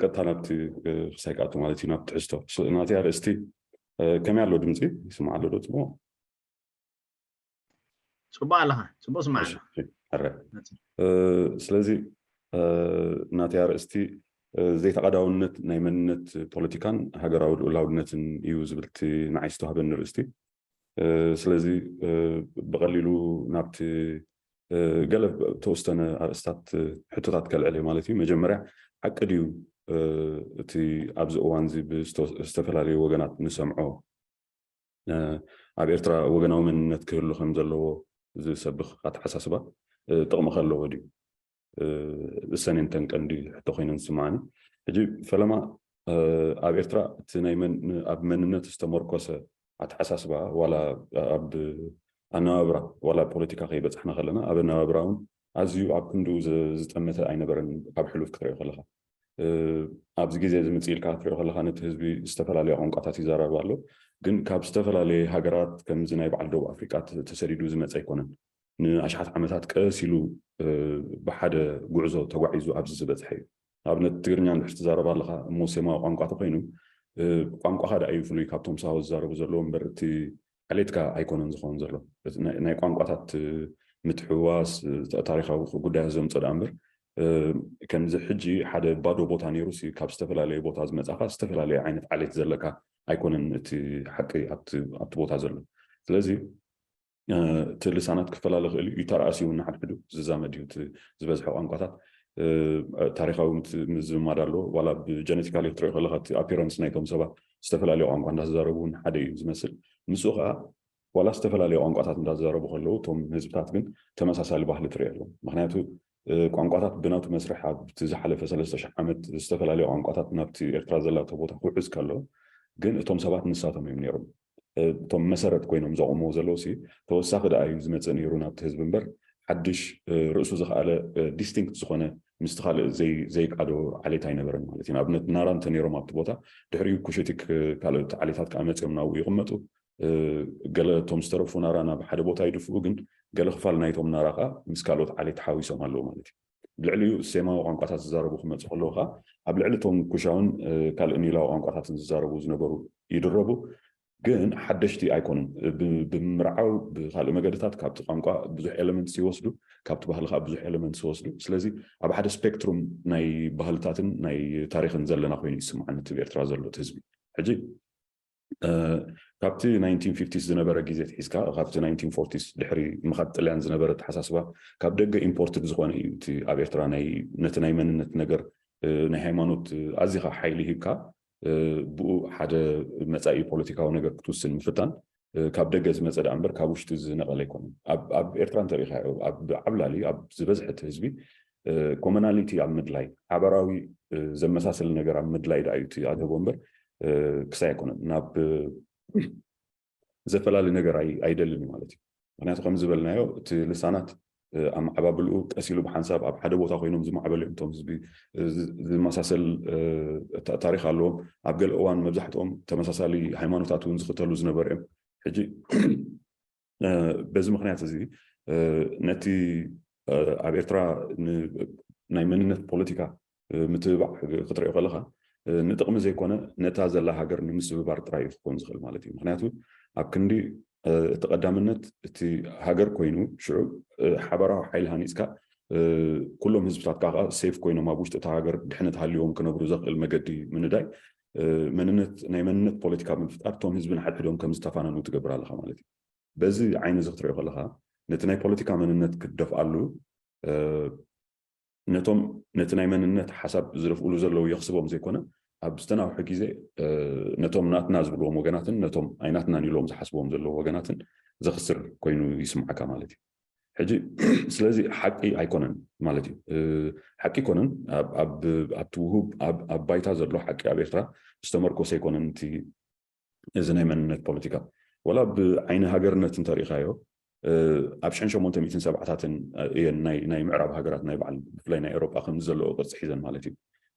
ቀጥታ ናብቲ ክሳይ ክኣቱ ማለት እዩ፣ ናብ ትሕዝቶ ናቲ ኣርእስቲ። ከመይ ኣሎ ድምፂ? ይስማዕ ኣሎ ዶ ጽቡቕ? ጽቡቕ ኣለኻ፣ ጽቡቕ ስማዕ። ስለዚ ናቲ ኣርእስቲ ዘይተቓዳውነት ናይ መንነት ፖለቲካን ሃገራዊ ልኡላውነትን እዩ ዝብል እቲ ንዓይ ዝተዋህበኒ ኣርእስቲ። ስለዚ ብቐሊሉ ናብቲ ገለ ተወሰነ ኣርእስታት ሕቶታት ከልዕል ማለት እዩ። መጀመርያ ሓቂ ድዩ እቲ ኣብዚ እዋን እዚ ብዝተፈላለዩ ወገናት ንሰምዖ ኣብ ኤርትራ ወገናዊ መንነት ክህሉ ከም ዘለዎ ዝሰብኽ ኣተሓሳስባ ጥቕሚ ከለዎ ድዩ? እሰን እንተን ቀንዲ ሕቶ ኮይነን ዝስምዓኒ። ሕጂ ፈለማ ኣብ ኤርትራ እቲ ናይ ኣብ መንነት ዝተመርኮሰ ኣተሓሳስባ ዋላ ኣብ ኣነባብራ ዋላ ፖለቲካ ከይበፃሕና ከለና ኣብ ኣነባብራ እውን ኣዝዩ ኣብ ክንድኡ ዝጠመተ ኣይነበረን። ካብ ሕሉፍ ክትሪኦ ከለካ ኣብዚ ግዜ እዚ ምፅእ ኢልካ ክትሪኦ ከለካ ነቲ ህዝቢ ዝተፈላለያ ቋንቋታት ይዛረብ ኣሎ። ግን ካብ ዝተፈላለየ ሃገራት ከምዚ ናይ በዓል ደቡብ ኣፍሪቃ ተሰዲዱ ዝመፀ ኣይኮነን። ንኣሽሓት ዓመታት ቀስ ኢሉ ብሓደ ጉዕዞ ተጓዒዙ ኣብዚ ዝበፅሐ እዩ። ኣብነት ትግርኛ እንድሕር ትዛረብ ኣለካ እሞ ሴማዊ ቋንቋ ተኮይኑ ቋንቋኻ ደኣ እዩ ፍሉይ ካብቶም ሳሆ ዝዛረቡ ዘለዉ እምበር እቲ ዓሌትካ ኣይኮነን ዝኸውን ዘሎ። ናይ ቋንቋታት ምትሕውዋስ ታሪካዊ ጉዳያት ዘምፀ ደኣ እምበር ከምዚ ሕጂ ሓደ ባዶ ቦታ ነይሩ ካብ ዝተፈላለየ ቦታ ዝመፃኻ ዝተፈላለየ ዓይነት ዓሌት ዘለካ ኣይኮነን እቲ ሓቂ ኣብቲ ቦታ ዘሎ። ስለዚ እቲ ልሳናት ክፈላለ ክእል እዩ፣ ይተራእስ እውን ንሓድሕዱ ዝዛመድ እዩ። ዝበዝሐ ቋንቋታት ታሪካዊ ምዝማድ ኣለዎ። ዋላ ብጀነቲካሊ ክትሪኦ ከለካ እቲ ኣፒረንስ ናይቶም ሰባት ዝተፈላለዩ ቋንቋ እንዳተዛረቡ እውን ሓደ እዩ ዝመስል። ምስኡ ከዓ ዋላ ዝተፈላለዩ ቋንቋታት እንዳተዛረቡ ከለዉ እቶም ህዝብታት ግን ተመሳሳሊ ባህሊ ትሪኦ ኣለዎም። ምክንያቱ ቋንቋታት ብናቱ መስርሕ ኣብቲ ዝሓለፈ ሰለስተ ሽሕ ዓመት ዝተፈላለዩ ቋንቋታት ናብቲ ኤርትራ ዘላቶ ቦታ ክውሕዝ ከሎ ግን እቶም ሰባት ንሳቶም እዮም ነይሮም እቶም መሰረት ኮይኖም ዘቑምዎ ዘለዉ ሲ ተወሳኺ ደኣ እዩ ዝመፅእ ነይሩ ናብቲ ህዝቢ እምበር ሓድሽ ርእሱ ዝኸኣለ ዲስቲንክት ዝኾነ ምስቲ ካልእ ዘይቃዶ ዓሌት ኣይነበረን ማለት እዩ። ንኣብነት ናራ እንተ ነይሮም ኣብቲ ቦታ ድሕሪኡ ኩሽቲክ ካልኦት ዓሌታት ከዓ መፅኦም ናብኡ ይቕመጡ። ገለ እቶም ዝተረፉ ናራ ናብ ሓደ ቦታ ይድፍኡ፣ ግን ገለ ክፋል ናይቶም ናራ ከዓ ምስ ካልኦት ዓሌት ተሓዊሶም ኣለዉ ማለት እዩ። ብልዕሊኡ ሴማዊ ቋንቋታት ዝዛረቡ ክመፁ ከለዉ ከዓ ኣብ ልዕሊ እቶም ኩሻውን ካልእ ኒላዊ ቋንቋታትን ዝዛረቡ ዝነበሩ ይድረቡ። ግን ሓደሽቲ ኣይኮኑን። ብምርዓው ብካልእ መገድታት ካብቲ ቋንቋ ብዙሕ ኤለመንትስ ይወስዱ፣ ካብቲ ባህሊ ከዓ ብዙሕ ኤለመንትስ ይወስዱ። ስለዚ ኣብ ሓደ ስፔክትሩም ናይ ባህልታትን ናይ ታሪክን ዘለና ኮይኑ ይስምዓኒ እቲ ብኤርትራ ዘሎ እቲ ህዝቢ። ሕጂ ካብቲ ናይንቲን ፊፍቲስ ዝነበረ ግዜ ትሒዝካ ካብቲ ናይንቲን ፎርቲስ ድሕሪ ምኻድ ጥልያን ዝነበረ ኣተሓሳስባ ካብ ደገ ኢምፖርትድ ዝኾነ እዩ። እቲ ኣብ ኤርትራ ናይ ነቲ ናይ መንነት ነገር ናይ ሃይማኖት ኣዚኻ ሓይሊ ሂብካ ብኡ ሓደ መጻኢ ፖለቲካዊ ነገር ክትውስን ምፍታን ካብ ደገ ዝመጸ ደኣ እምበር ካብ ውሽጢ ዝነቐለ ኣይኮነን። ኣብ ኤርትራ እንተሪኢኻዮ ኣብ ዓብላሊ ኣብ ዝበዝሐ እቲ ህዝቢ ኮመናሊቲ ኣብ ምድላይ ሓበራዊ ዘመሳሰል ነገር ኣብ ምድላይ ደኣ እዩ እቲ ኣድህቦ እምበር ክሳይ ኣይኮነን ናብ ዘፈላለ ነገር ኣይደልን እዩ ማለት እዩ። ምክንያቱ ከም ዝበልናዮ እቲ ልሳናት ኣመዓባብልኡ ቀስ ኢሉ ብሓንሳብ ኣብ ሓደ ቦታ ኮይኖም ዝማዕበሉ እዮም። እቶም ህዝቢ ዝመሳሰል ታሪክ ኣለዎም። ኣብ ገለ እዋን መብዛሕትኦም ተመሳሳሊ ሃይማኖታት እውን ዝኽተሉ ዝነበሩ እዮም። ሕጂ በዚ ምክንያት እዚ ነቲ ኣብ ኤርትራ ናይ መንነት ፖለቲካ ምትብባዕ ክትሪኦ ከለካ ንጥቕሚ ዘይኮነ ነታ ዘላ ሃገር ንምስብባር ጥራይ እዩ ክኸውን ዝኽእል ማለት እዩ። ምክንያቱ ኣብ ክንዲ እቲ ቀዳምነት እቲ ሃገር ኮይኑ ሽዑ ሓበራዊ ሓይሊ ሃኒፅካ ኩሎም ህዝብታት ከዓ ሴፍ ኮይኖም ኣብ ውሽጢ እታ ሃገር ድሕነት ሃልዎም ክነብሩ ዘኽእል መገዲ ምንዳይ መንነት ናይ መንነት ፖለቲካ ብምፍጣር እቶም ህዝቢ ንሓድሕዶም ከም ዝተፋነኑ ትገብር ኣለካ ማለት እዩ። በዚ ዓይኒ እዚ ክትሪኦ ከለካ ነቲ ናይ ፖለቲካ መንነት ክትደፍኣሉ ነቶም ነቲ ናይ መንነት ሓሳብ ዝደፍእሉ ዘለዉ የኽስቦም ዘይኮነ ኣብ ዝተናውሐ ግዜ ነቶም ናትና ዝብልዎም ወገናትን ነቶም ኣይናትናን ኢሎም ዝሓስብዎም ዘለዉ ወገናትን ዘኽስር ኮይኑ ይስምዓካ ማለት እዩ። ሕጂ ስለዚ ሓቂ ኣይኮነን ማለት እዩ። ሓቂ ኣይኮነን ኣብቲ ውሁብ ኣብ ባይታ ዘሎ ሓቂ ኣብ ኤርትራ ዝተመርኮሰ ኣይኮነን እቲ እዚ ናይ መንነት ፖለቲካ። ወላ ብዓይኒ ሃገርነት እንተሪኢኻዮ ኣብ ሽሕን ሸሞንተ ሚእትን ሰብዓታትን እየን ናይ ምዕራብ ሃገራት ናይ በዓል ብፍላይ ናይ ኤውሮጳ ከምዚ ዘለዎ ቅርፂ ሒዘን ማለት እዩ።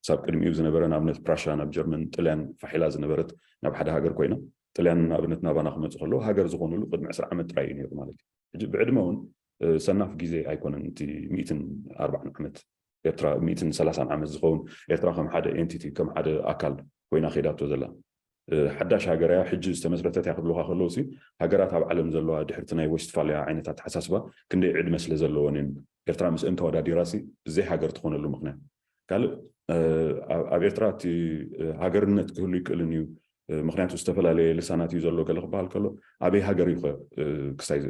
ሳብ ቅድሚኡ ዝነበረ ንኣብነት ፕራሻ ናብ ጀርመን ጥልያን ፋሒላ ዝነበረት ናብ ሓደ ሃገር ኮይና ጥልያን ንኣብነት ናባና ክመፁ ከለዉ ሃገር ዝኾኑሉ ቅድሚ ዕስራ ዓመት ጥራይ እዩ ነይሩ ማለት እዩ። ሕጂ ብዕድመ እውን ሰናፍ ግዜ ኣይኮነን እቲ ሚእትን ኣርባዓን ዓመት ኤርትራ ሚእትን ሰላሳን ዓመት ዝኸውን ኤርትራ ከም ሓደ ኤንቲቲ ከም ሓደ ኣካል ኮይና ከይዳቶ ዘላ ሓዳሽ ሃገር እያ ሕጂ ዝተመስረተት እያ ክብሉካ ከለዉ ሲ ሃገራት ኣብ ዓለም ዘለዋ ድሕርቲ ናይ ወስትፋልያ ዓይነት ኣተሓሳስባ ክንደይ ዕድመ ስለ ዘለወን እየን ኤርትራ ምስአን ተወዳዲራ ሲ ብዘይ ሃገር ትኾነሉ ምክንያት ካልእ ኣብ ኤርትራ እቲ ሃገርነት ክህሉ ይክእልን እዩ ምክንያቱ ዝተፈላለየ ልሳናት እዩ ዘሎ ገለ ክበሃል ከሎ ኣበይ ሃገር እዩ ክሳይ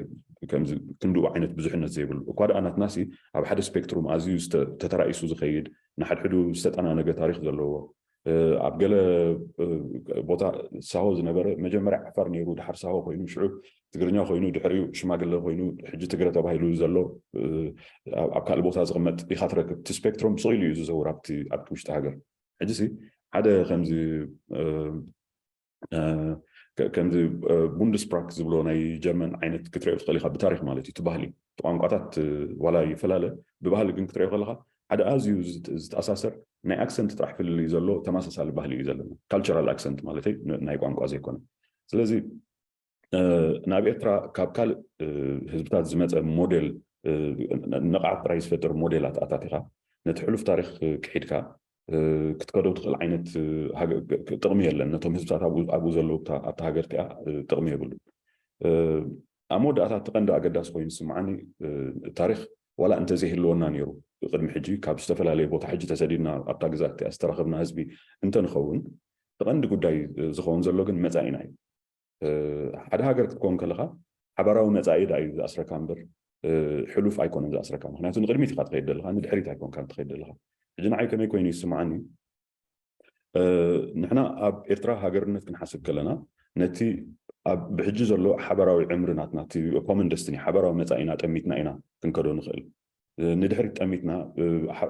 ክንድኡ ዓይነት ብዙሕነት ዘይብሉ እኳ ደኣ ናትና ሲ ኣብ ሓደ ስፔክትሩም ኣዝዩ ተተራኢሱ ዝኸይድ ንሓድሕዱ ዝተጠናነገ ታሪክ ዘለዎ ኣብ ገለ ቦታ ሳሆ ዝነበረ መጀመርያ ዓፋር ነይሩ ድሓር ሳሆ ኮይኑ ሽዑ ትግርኛ ኮይኑ ድሕሪኡ ሽማግለ ኮይኑ ሕጂ ትግረ ተባሂሉ ዘሎ ኣብ ካልእ ቦታ ዝቕመጥ ኢኻ ትረክብ እቲ ስፔክትሮም ብስቕ ኢሉ እዩ ዝዘውር ኣብቲ ውሽጢ ሃገር ሕጂ ሓደ ከምዚ ከምዚ ቡንድስፕራክ ዝብሎ ናይ ጀርመን ዓይነት ክትሪኦ ትኽእል ኢኻ ብታሪክ ማለት እዩ እቲ ባህሊ እቲ ቋንቋታት ዋላ ይፈላለ ብባህሊ ግን ክትሪኦ ከለካ ሓደ ኣዝዩ ዝተኣሳሰር ናይ ኣክሰንት ጥራሕ ፍልልይ ዘሎ ተመሳሳሊ ባህሊ እዩ ዘለና ካልቸራል ኣክሰንት ማለት ናይ ቋንቋ ዘይኮነ ስለዚ ናብ ኤርትራ ካብ ካልእ ህዝብታት ዝመፀ ሞዴል ንቕዓት ጥራይ ዝፈጥር ሞዴላት ኣታቲኻ ነቲ ሕሉፍ ታሪክ ክሒድካ ክትከዶ ትኽእል ዓይነት ጥቕሚ የለን ነቶም ህዝብታት ኣብኡ ዘለዉ ኣብቲ ሃገር ቲኣ ጥቕሚ የብሉ ኣብ መወዳእታ እቲ ቀንዲ ኣገዳሲ ኮይኑ ዝስምዓኒ ታሪክ ዋላ እንተዘይህልወና ነይሩ ቅድሚ ሕጂ ካብ ዝተፈላለየ ቦታ ሕጂ ተሰዲድና ኣብታ ግዛት ቲኣ ዝተረኸብና ህዝቢ እንተንኸውን እቲ ቀንዲ ጉዳይ ዝኸውን ዘሎ ግን መፃኢና እዩ ሓደ ሃገር ክትከውን ከለካ ሓባራዊ መፃኢ ዳ እዩ ዝኣስረካ እምበር ሕሉፍ ኣይኮነን ዝኣስረካ ምክንያቱ ንቅድሚት ኢካ ትኸይድ ዘለካ ንድሕሪት ኣይኮንካ ትኸይድ ዘለካ ሕጂ ንዓይ ከመይ ኮይኑ ይስምዓኒ ንሕና ኣብ ኤርትራ ሃገርነት ክንሓስብ ከለና ነቲ ብሕጂ ዘሎ ሓበራዊ ዕምሪ ናትና ኮመን ደስትኒ ሓበራዊ መፃኢና ጠሚትና ኢና ክንከዶ ንኽእል ንድሕሪት ጠሚትና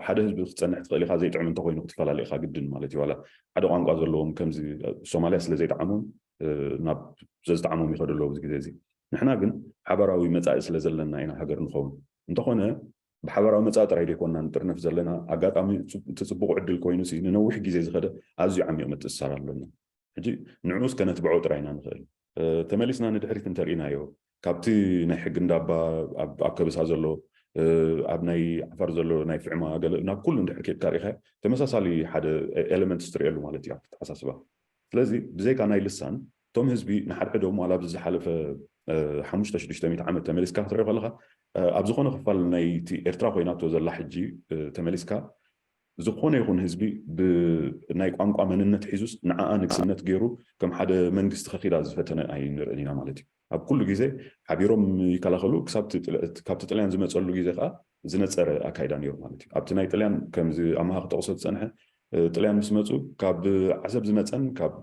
ሓደ ህዝቢ ክትፀንሕ ትኽእል ኢካ ዘይጥዕም እንተኮይኑ ክትፈላለ ኢካ ግድን ማለት እዩ ዋላ ሓደ ቋንቋ ዘለዎም ከምዚ ሶማልያ ስለ ዘይጠዓሞም ናብ ዘዝጠዓሞም ይኸዱ ኣለዉ ኣብዚ ግዜ እዚ ንሕና ግን ሓበራዊ መፃኢ ስለ ዘለና ኢና ሃገር ንኸውን እንተኾነ ብሓበራዊ መፃኢ ጥራይ ዘይኮንና ንጥርነፍ ዘለና ኣጋጣሚ እቲ ፅቡቅ ዕድል ኮይኑ ንነዊሕ ግዜ ዝኸደ ኣዝዩ ዓሚቕ ምትእስሳር ኣለና ሕጂ ንዕኡስ ከነትብዖ ጥራይ ኢና ንኽእል ተመሊስና ንድሕሪት እንተርኢናዮ፣ ካብቲ ናይ ሕጊ እንዳባ ኣብ ከበሳ ዘሎ፣ ኣብ ናይ ዓፋር ዘሎ ናይ ፍዕማ ገለ ናብ ኩሉ እንድሕር ኬድካ ርኢኻ፣ ተመሳሳሊ ሓደ ኤለመንት ትርእየሉ ማለት እዩ ኣብቲ ተሓሳስባ። ስለዚ ብዘይካ ናይ ልሳን እቶም ህዝቢ ንሓድሕዶም ዋላ ኣብዚ ዝሓለፈ ሓሙሽተ ሽዱሽተ ሚእቲ ዓመት ተመሊስካ ክትርኢ ከለኻ፣ ኣብ ዝኾነ ክፋል ናይቲ ኤርትራ ኮይናቶ ዘላ ሕጂ ተመሊስካ ዝኾነ ይኹን ህዝቢ ብናይ ቋንቋ መንነት ሒዙስ ንዓኣ ንግስነት ገይሩ ከም ሓደ መንግስቲ ከኺዳ ዝፈተነ ኣይንርእን ኢና ማለት እዩ። ኣብ ኩሉ ግዜ ሓቢሮም ይከላኸሉ፣ ክሳብ ካብቲ ጥልያን ዝመፀሉ ግዜ ከዓ ዝነፀረ ኣካይዳ ነይሩ ማለት እዩ። ኣብቲ ናይ ጥልያን ከምዚ ኣማሃ ክጠቕሶ ዝፀንሐ ጥልያን ምስ መፁ ካብ ዓሰብ ዝመፀን ካብ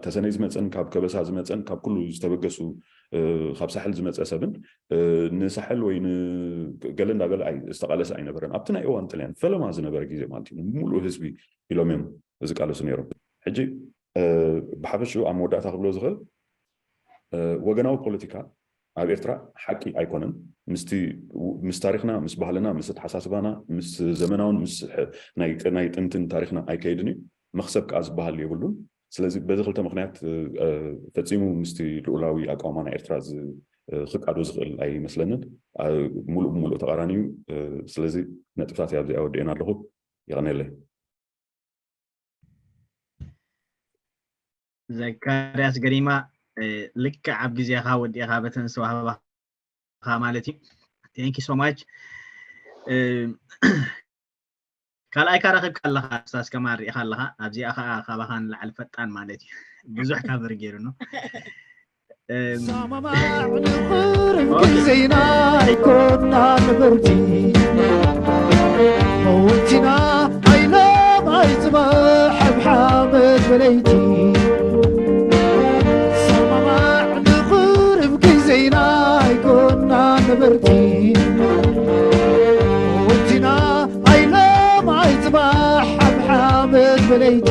ተሰነይ ዝመፀን ካብ ከበሳ ዝመፀን ካብ ኩሉ ዝተበገሱ ካብ ሳሕል ዝመፀ ሰብን ንሳሕል ወይ ገለ እንዳበለ ዝተቃለሰ ኣይነበረን። ኣብቲ ናይ እዋን ጥልያን ፈለማ ዝነበረ ግዜ ማለት እዩ ሙሉእ ህዝቢ ኢሎም እዮም ዝቃለሱ ነይሮም። ሕጂ ብሓፈሽኡ ኣብ መወዳእታ ክብሎ ዝኽእል ወገናዊ ፖለቲካ ኣብ ኤርትራ ሓቂ ኣይኮነን። ምስ ታሪኽና፣ ምስ ባህልና፣ ምስ ኣተሓሳስባና፣ ምስ ዘመናውን ምስ ናይ ጥንትን ታሪኽና ኣይከይድን እዩ። መኽሰብ ከዓ ዝበሃል የብሉን። ስለዚ በዚ ክልተ ምኽንያት ፈፂሙ ምስቲ ልኡላዊ ኣቃውማ ናይ ኤርትራ ክቃዶ ዝኽእል ኣይመስለንን። ሙሉእ ብሙሉእ ተቃራኒ እዩ። ስለዚ ነጥብታት ኣብዚኣ ወዲኤና ኣለኹ። ይቐነለይ። ዘካርያስ ገሪማ፣ ልክዕ ኣብ ግዜኻ ወዲእኻ በተን ዝተዋህባኻ ማለት እዩ። Thank you so much። ካልኣይካ ረኺብካ ኣለኻ ኣስታስ ከማን ርኢኻ ኣለኻ። ኣብዚኣ ከዓ ካባኻ ንላዕሊ ፈጣን ማለት እዩ። ብዙሕ ካቨር ገይሩ ነው። ሰማማዕ ንኽርም ግዜና ኣይኮና ነበርቲ መወቲና ኣይሎም ኣይፅባሕ ኣብ ሓመድ በለይቲ ሰማማዕ ንኽርም ግዜና ኣይኮና ነበርቲ መወቲና ኣይሎም ኣይፅባሕ ኣብ ሓመድ በለይቲ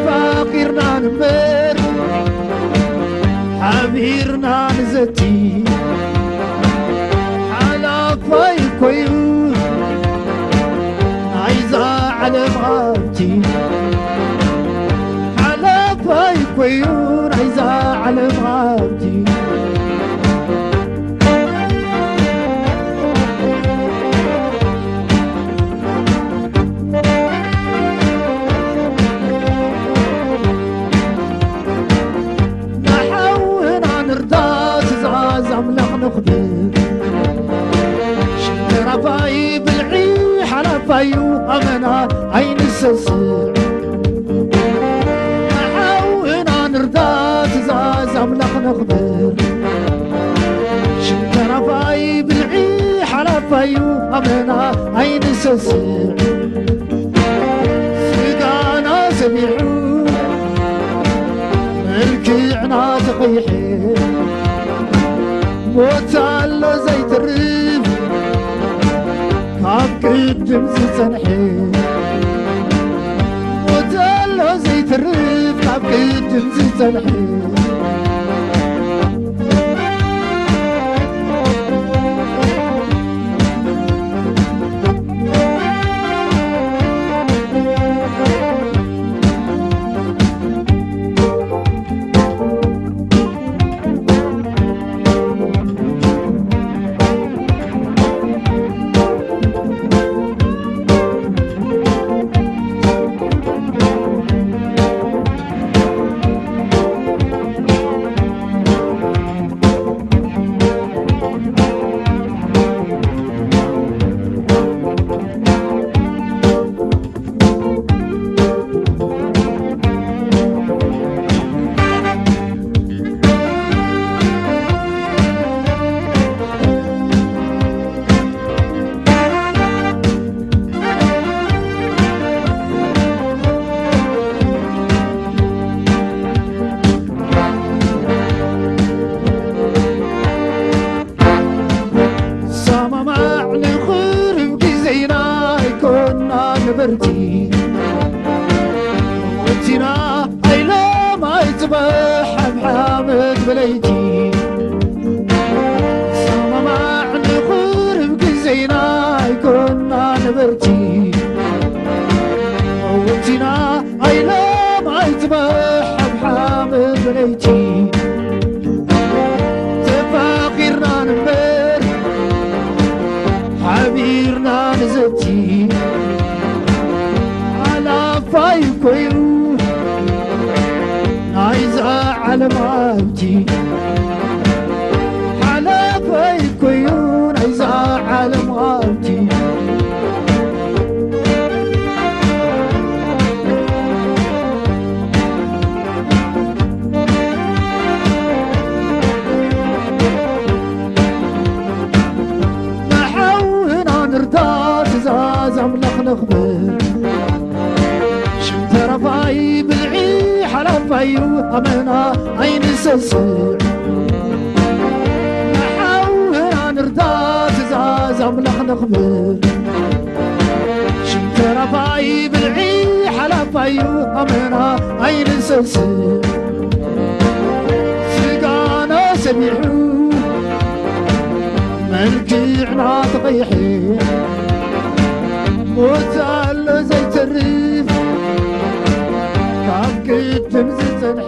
ተፋቂርና ንበር ሓቢርና ንዘቲ ሓላፋይ ኮይኑ ናይዛ ዓለም ሃብቲ ሓላፋይ ኮይኑ ናይዛ ዓለም ሃብቲ ንሓውና ንርዳ ትእዛዝ ኣምላኽ ነኽብር ሽንተራፋይ ብልዒ ሓላፋዩ ኣመና ኣይንሰስዕ ንሓውና ንርዳ ትእዛዝ ኣምላኽ ነኽብር ሽንተራፋይ ብልዒ ሓላፋዩ ኣመና ኣይንሰስዕ ስጋና ሰቢሑ መልክዕና ተቐይሐ ሞት ኣሎ ዘይተርፍ ካብ ቅድም ዝጸንሐ ሞት ኣሎ ዘይተርፍ ካብ ቅድም ዝጸንሐ ነበርቲ ወቲና ኣይሎም ኣይፅባሕ ኣብ ሓመድ በለይቲ ሰማማዕ ንኽርብ ግዜና ኣይኮና ነበርቲ ወቲና ኣይሎም ኣይፅባሕ ኣብ ሓመድ ለይቲ ተፋኺርና ንበር ሓቢርና ንዘቲ ሓላፋይ ኮይኑ ናይዛ ዓለም ሃብቲ ሓላፋይ ኮይኑ ናይዛ ዓለም ሃብቲ ንሓውና ንርዳ ትእዛዝ ኣምላኽ ነኽብር ሽም ተረፋይ ብልዒ ሓላፋዩ ኣመና ኣይንሰስዕ ንሓውና ንርዳ ትእዛዝ ኣምላኽ ነኽብር ሽም ተረፋይ ብልዒ ሓላፋዩ ኣመና ኣይንሰስዕ ስጋና ሰቢሑ መልክዕና ተቐይሐ ሞት ኣሎ ዘይተርፍ ካብ ቅድም ዝጸንሐ